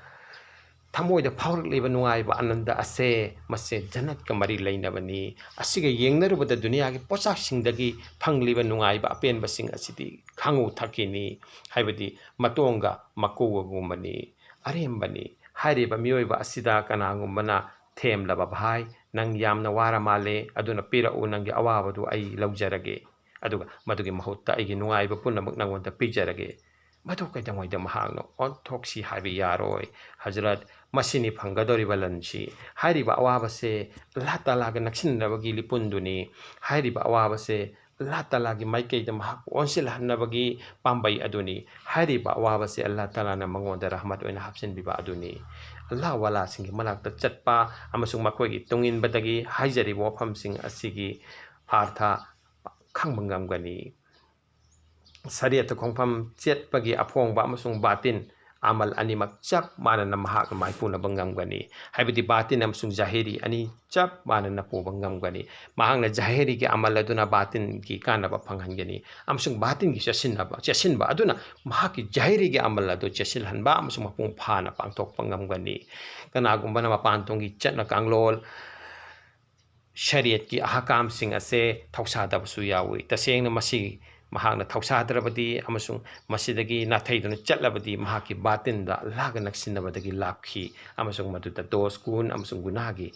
ꯊꯃꯣꯏꯗ ꯐꯥꯎꯔꯛꯂꯤꯕ ꯅꯨꯡꯉꯥꯏꯕ ꯑꯥꯅꯟꯗ ꯑꯁꯦ, ꯃꯁꯦ ꯖꯟꯅꯠꯀ ꯃꯔꯤ ꯂꯩꯅꯕꯅꯤ꯫ ꯑꯁꯤꯒ ꯌꯦꯡꯅꯔꯨꯕꯗ ꯗꯨꯅꯤꯌꯥꯒꯤ ꯄꯣꯠꯆꯥꯛꯁꯤꯡꯗꯒꯤ ꯐꯪꯂꯤꯕ ꯅꯨꯡꯉꯥꯏꯕ ꯑꯄꯦꯟꯕꯁꯤꯡ ꯑꯁꯤꯗꯤ ꯈꯥꯉꯨ ꯊꯛꯈꯤꯅꯤ, ꯍꯥꯏꯕꯗꯤ ꯃꯇꯣꯡꯒ ꯃꯀꯨꯒꯒꯨꯝꯕꯅꯤ, ꯑꯔꯦꯝꯕꯅꯤ꯫ ꯍꯥꯏꯔꯤꯕ ꯃꯤꯑꯣꯏꯕ ꯑꯁꯤꯗ ꯀꯅꯥꯒꯨꯝꯕꯅ ꯊꯦꯝꯂꯕ, "ꯚꯥꯏ, ꯅꯪ ꯌꯥꯝꯅ ꯋꯥꯔ ꯃꯥꯜꯂꯦ, ꯑꯗꯨꯅ ꯄꯤꯔꯛꯎ, ꯅꯪꯒꯤ ꯑꯋꯥꯕꯗꯨ ꯑꯩ ꯂꯧꯖꯔꯒꯦ, ꯑꯗꯨꯒ ꯃꯗꯨꯒꯤ ꯃꯍꯨꯠꯇ ꯑꯩꯒꯤ ꯅꯨꯡꯉꯥꯏꯕ ꯄꯨꯝꯅꯃꯛ ꯅꯪꯉꯣꯟꯗ ꯄꯤꯖꯔꯒꯦ"꯫ ꯃꯗꯨ ꯀꯩꯗꯧꯉꯩꯗ ꯃꯍꯥꯛꯅ ꯑꯣꯟꯊꯣꯛꯁꯤ ꯍꯥꯏꯕ ꯌꯥꯔꯣꯏ꯫ ꯍꯖꯔꯠ, ꯃꯁꯤꯅꯤ ꯐꯪꯒꯗꯧꯔꯤꯕ ꯂꯟꯁꯤ꯫ ꯍꯥꯏꯔꯤꯕ ꯑꯋꯥꯕꯁꯦ ꯑꯜꯂꯥꯍ ꯇꯥꯂꯥꯒ ꯅꯛꯁꯤꯟꯅꯕꯒꯤ ꯂꯤꯄꯨꯟꯗꯨꯅꯤ꯫ ꯍꯥꯏꯔꯤꯕ ꯑꯋꯥꯕꯁꯦ ꯑꯜꯂꯥꯍ ꯇꯥꯂꯥꯒꯤ ꯃꯥꯏꯀꯩꯗ ꯃꯍꯥꯛꯄꯨ ꯑꯣꯟꯁꯤꯜꯍꯟꯅꯕꯒꯤ ꯄꯥꯝꯕꯩ ꯑꯗꯨꯅꯤ꯫ ꯍꯥꯏꯔꯤꯕ ꯑꯋꯥꯕꯁꯦ ꯑꯜꯂꯥꯍ ꯇꯥꯂꯥꯅ ꯃꯉꯣꯟꯗ ꯔꯍꯃꯠ ꯑꯣꯏꯅ ꯍꯥꯞꯆꯤꯟꯕꯤꯕ ꯑꯗꯨꯅꯤ꯫ ꯑꯜꯂꯥꯍ ꯋꯥꯂꯥꯁꯤꯡꯒꯤ ꯃꯅꯥꯛꯇ ꯆꯠꯄ ꯑꯃꯁꯨꯡ ꯃꯈꯣꯏꯒꯤ ꯇꯨꯡꯏꯟꯕꯗꯒꯤ ꯍꯥꯏꯖꯔꯤꯕ ꯋꯥꯐꯝꯁꯤꯡ ꯑꯁꯤꯒꯤ ꯑꯥꯔꯊ ꯈꯪꯕ ꯉꯝꯒꯅꯤ꯫ ꯁꯔꯤꯌꯠꯇ ꯈꯣꯡꯐꯝ ꯆꯠꯄꯒꯤ ꯑꯐꯣꯡꯕ ꯑꯃꯁꯨꯡ ꯕꯥꯇꯤꯟ ꯑꯃꯜ ꯑꯅꯤꯃꯛ ꯆꯞ ꯃꯥꯟꯅꯅ ꯃꯍꯥꯛꯅ ꯃꯥꯏꯄꯨꯅꯕ ꯉꯝꯒꯅꯤ꯫ ꯍꯥꯏꯕꯗꯤ ꯕꯥꯇꯤꯟ ꯑꯃꯁꯨꯡ ꯖꯥꯍꯤꯔꯤ ꯑꯅꯤ ꯆꯞ ꯃꯥꯟꯅꯅ ꯄꯨꯕ ꯉꯝꯒꯅꯤ꯫ ꯃꯍꯥꯛꯅ ꯖꯥꯍꯤꯔꯤꯒꯤ ꯑꯃꯜ ꯑꯗꯨꯅ ꯕꯥꯇꯤꯟꯒꯤ ꯀꯥꯟꯅꯕ ꯐꯪꯍꯟꯒꯅꯤ, ꯑꯃꯁꯨꯡ ꯕꯥꯇꯤꯟꯒꯤ ꯆꯦꯠꯁꯤꯟꯅꯕ, ꯆꯦꯠꯁꯤꯟꯕ ꯑꯗꯨꯅ ꯃꯍꯥꯛꯀꯤ ꯖꯥꯍꯤꯔꯤꯒꯤ ꯑꯃꯜ ꯑꯗꯨ ꯆꯦꯠꯁꯤꯜꯍꯟꯕ ꯑꯃꯁꯨꯡ ꯃꯄꯨꯡ ꯐꯥꯅ ꯄꯥꯡꯊꯣꯛꯄ ꯉꯝꯒꯅꯤ꯫ ꯀꯅꯥꯒꯨꯝꯕꯅ ꯃꯄꯥꯟ ꯊꯣꯡꯒꯤ ꯆꯠꯅ ꯀꯥꯡꯂꯣꯟ, ꯁꯔꯤꯌꯠꯀꯤ ꯑꯍꯀꯥꯝꯁꯤꯡ ꯑꯁꯦ ꯊꯧꯁꯥꯗꯕꯁꯨ ꯌꯥꯎꯏ꯫ ꯇꯁꯦꯡꯅ ꯃꯁꯤ ꯃꯍꯥꯛꯅ ꯊꯧꯁꯥꯗ꯭ꯔꯕꯗꯤ ꯑꯃꯁꯨꯡ ꯃꯁꯤꯗꯒꯤ ꯅꯥꯊꯩꯗꯨꯅ ꯆꯠꯂꯕꯗꯤ, ꯃꯍꯥꯛꯀꯤ ꯕꯥꯇꯤꯟꯗ ꯑꯜꯂꯥꯍꯒ ꯅꯛꯁꯤꯟꯅꯕꯗꯒꯤ ꯂꯥꯞꯈꯤ, ꯑꯃꯁꯨꯡ ꯃꯗꯨꯗ ꯗꯣꯁ, ꯒꯨꯟ ꯑꯃꯁꯨꯡ ꯒꯨꯅꯥꯍꯒꯤ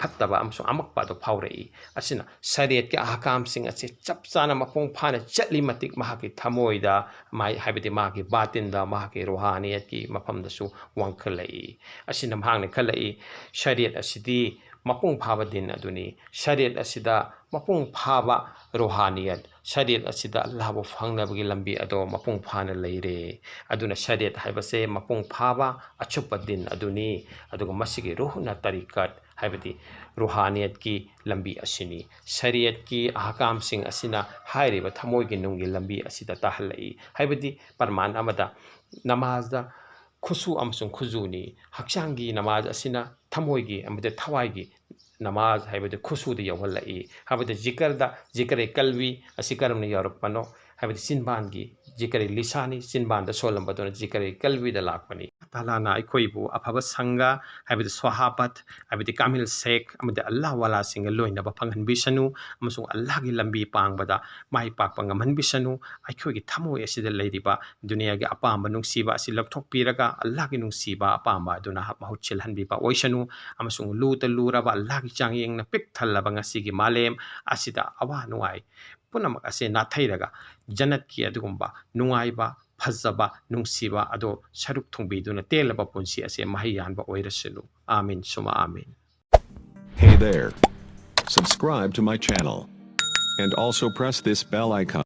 ꯐꯠꯇꯕ ꯑꯃꯁꯨꯡ ꯑꯃꯛꯄ ꯑꯗꯨ ꯐꯥꯎꯔꯛꯏ꯫ ꯑꯁꯤꯅ ꯁꯔꯤꯌꯠꯀꯤ ꯑꯍꯀꯥꯝꯁꯤꯡ ꯑꯁꯤ ꯆꯞ ꯆꯥꯅ ꯃꯄꯨꯡ ꯐꯥꯅ ꯆꯠꯂꯤ ꯃꯇꯤꯛ ꯃꯍꯥꯛꯀꯤ ꯊꯃꯣꯏꯗ, ꯃꯥꯏ-, ꯍꯥꯏꯕꯗꯤ ꯃꯍꯥꯛꯀꯤ ꯕꯥꯇꯤꯟꯗ, ꯃꯍꯥꯛꯀꯤ ꯔꯨꯍꯥꯅꯤꯌꯠꯀꯤ ꯃꯐꯝꯗꯁꯨ ꯋꯥꯡꯈꯠꯂꯛꯏ꯫ ꯑꯁꯤꯅ ꯃꯍꯥꯛꯅ ꯈꯜꯂꯛꯏ, ꯁꯔꯤꯌꯠ ꯑꯁꯤꯗꯤ ꯃꯄꯨꯡ ꯐꯥꯕ ꯗꯤꯟ ꯑꯗꯨꯅꯤ꯫ ꯁꯔꯤꯌꯠ ꯑꯁꯤꯗ ꯃꯄꯨꯡ ꯐꯥꯕ ꯔꯨꯍꯥꯅꯤꯌꯠ, ꯁꯔꯤꯌꯠ ꯑꯁꯤꯗ ꯑꯜꯂꯥꯍꯕꯨ ꯐꯪꯅꯕꯒꯤ ꯂꯝꯕꯤ ꯑꯗꯣ ꯃꯄꯨꯡ ꯐꯥꯅ ꯂꯩꯔꯦ꯫ ꯑꯗꯨꯅ ꯁꯔꯤꯌꯠ ꯍꯥꯏꯕꯁꯦ ꯃꯄꯨꯡ ꯐꯥꯕ ꯑꯆꯨꯞꯄ ꯗꯤꯟ ꯑꯗꯨꯅꯤ꯫ ꯑꯗꯨꯒ ꯃꯁꯤꯒꯤ ꯔꯨꯍꯅ ꯇꯔꯤꯀꯠ ꯍꯥꯏꯕꯗꯤ ꯔꯨꯍꯥꯅꯤꯌꯠꯀꯤ ꯂꯝꯕꯤ ꯑꯁꯤꯅꯤ꯫ ꯁꯔꯤꯌꯠꯀꯤ ꯑꯍꯀꯥꯝꯁꯤꯡ ꯑꯁꯤꯅ ꯍꯥꯏꯔꯤꯕ ꯊꯃꯣꯏꯒꯤ ꯅꯨꯡꯒꯤ ꯂꯝꯕꯤ ꯑꯁꯤꯗ ꯇꯥꯍꯜꯂꯛꯏ꯫ ꯍꯥꯏꯕꯗꯤ ꯄꯔꯃꯥꯟ ꯑꯃꯗ ꯅꯃꯥꯖꯗ ꯈꯨꯁꯨ ꯑꯃꯁꯨꯡ ꯈꯨꯖꯨꯅꯤ꯫ ꯍꯛꯆꯥꯡꯒꯤ ꯅꯃꯥꯖ ꯑꯁꯤꯅ ꯊꯃꯣꯏꯒꯤ ꯑꯃꯗꯤ ꯊꯋꯥꯏꯒꯤ ꯅꯃꯥꯖ ꯍꯥꯏꯕꯗꯤ ꯈꯨꯁꯨꯗ ꯌꯧꯍꯜꯂꯛꯏ꯫ ꯍꯥꯏꯕꯗꯤ ꯖꯤꯀꯔꯗ ꯖꯤꯀꯔꯦ ꯀꯜꯕꯤ ꯑꯁꯤ ꯀꯔꯝꯅ ꯌꯧꯔꯛꯄꯅꯣ? ꯍꯥꯏꯕꯗꯤ ꯆꯤꯟꯕꯥꯟꯒꯤ ꯖꯤꯀꯔꯦ ꯂꯤꯁꯥꯅꯤ, ꯆꯤꯟꯕꯥꯟꯗ ꯁꯣꯜꯂꯝꯕꯗꯨꯅ ꯖꯤꯀꯔꯦ ꯀꯜꯕꯤꯗ ꯂꯥꯛꯄꯅꯤ꯫ ꯇꯥꯂꯥꯅ ꯑꯩꯈꯣꯏꯕꯨ ꯑꯐꯕ ꯁꯪꯒ ꯍꯥꯏꯕꯗꯤ ꯁ꯭ꯋꯥꯍꯥꯕꯠ ꯍꯥꯏꯕꯗꯤ ꯀꯥꯃꯤꯜ ꯁꯦꯛ ꯑꯃꯗꯤ ꯑꯜꯂꯥꯍ ꯋꯥꯂꯥꯁꯤꯡꯒ ꯂꯣꯏꯅꯕ ꯐꯪꯍꯟꯕꯤꯁꯅꯨ, ꯑꯃꯁꯨꯡ ꯑꯜꯂꯥꯍꯒꯤ ꯂꯝꯕꯤ ꯄꯥꯡꯕꯗ ꯃꯥꯏ ꯄꯥꯛꯄ ꯉꯝꯍꯟꯕꯤꯁꯅꯨ꯫ ꯑꯩꯈꯣꯏꯒꯤ ꯊꯃꯣꯏ ꯑꯁꯤꯗ ꯂꯩꯔꯤꯕ ꯗꯨꯅꯤꯌꯥꯒꯤ ꯑꯄꯥꯝꯕ ꯅꯨꯡꯁꯤꯕ ꯑꯁꯤ ꯂꯧꯊꯣꯛꯄꯤꯔꯒ ꯑꯜꯂꯥꯍꯒꯤ ꯅꯨꯡꯁꯤꯕ ꯑꯄꯥꯝꯕ ꯑꯗꯨꯅ ꯃꯍꯨꯠ ꯁꯤꯜꯍꯟꯕꯤꯕ ꯑꯣꯏꯁꯅꯨ, ꯑꯃꯁꯨꯡ ꯂꯨꯇ ꯂꯨꯔꯕ ꯑꯜꯂꯥꯍꯒꯤ ꯆꯥꯡꯌꯦꯡꯅ ꯄꯤꯛ ꯊꯜꯂꯕ ꯉꯁꯤꯒꯤ ꯃꯥꯂꯦꯝ ꯑꯁꯤꯗ ꯑꯋꯥ ꯅꯨꯡꯉꯥꯏ ꯄꯨꯝꯅꯃꯛ ꯑꯁꯦ ꯅꯥꯊꯩꯔꯒ ꯖꯟꯅꯠꯀꯤ ꯑꯗꯨꯒꯨꯝꯕ ꯅꯨꯡꯉꯥꯏꯕ, ꯐꯖꯕ, ꯅꯨꯡꯁꯤꯕ ꯑꯗꯣ ꯁꯔꯨꯛ ꯊꯨꯡꯕꯤꯗꯨꯅ ꯇꯦꯜꯂꯕ ꯄꯨꯟꯁꯤ ꯑꯁꯦ ꯃꯍꯩ ꯌꯥꯟꯕ ꯑꯣꯏꯔꯁꯅꯨ꯫ ꯑꯥꯃꯤꯟ ꯁꯨꯃ ꯑꯥꯃꯤꯟ꯫ Hey there. Subscribe to my channel. And also press this bell icon.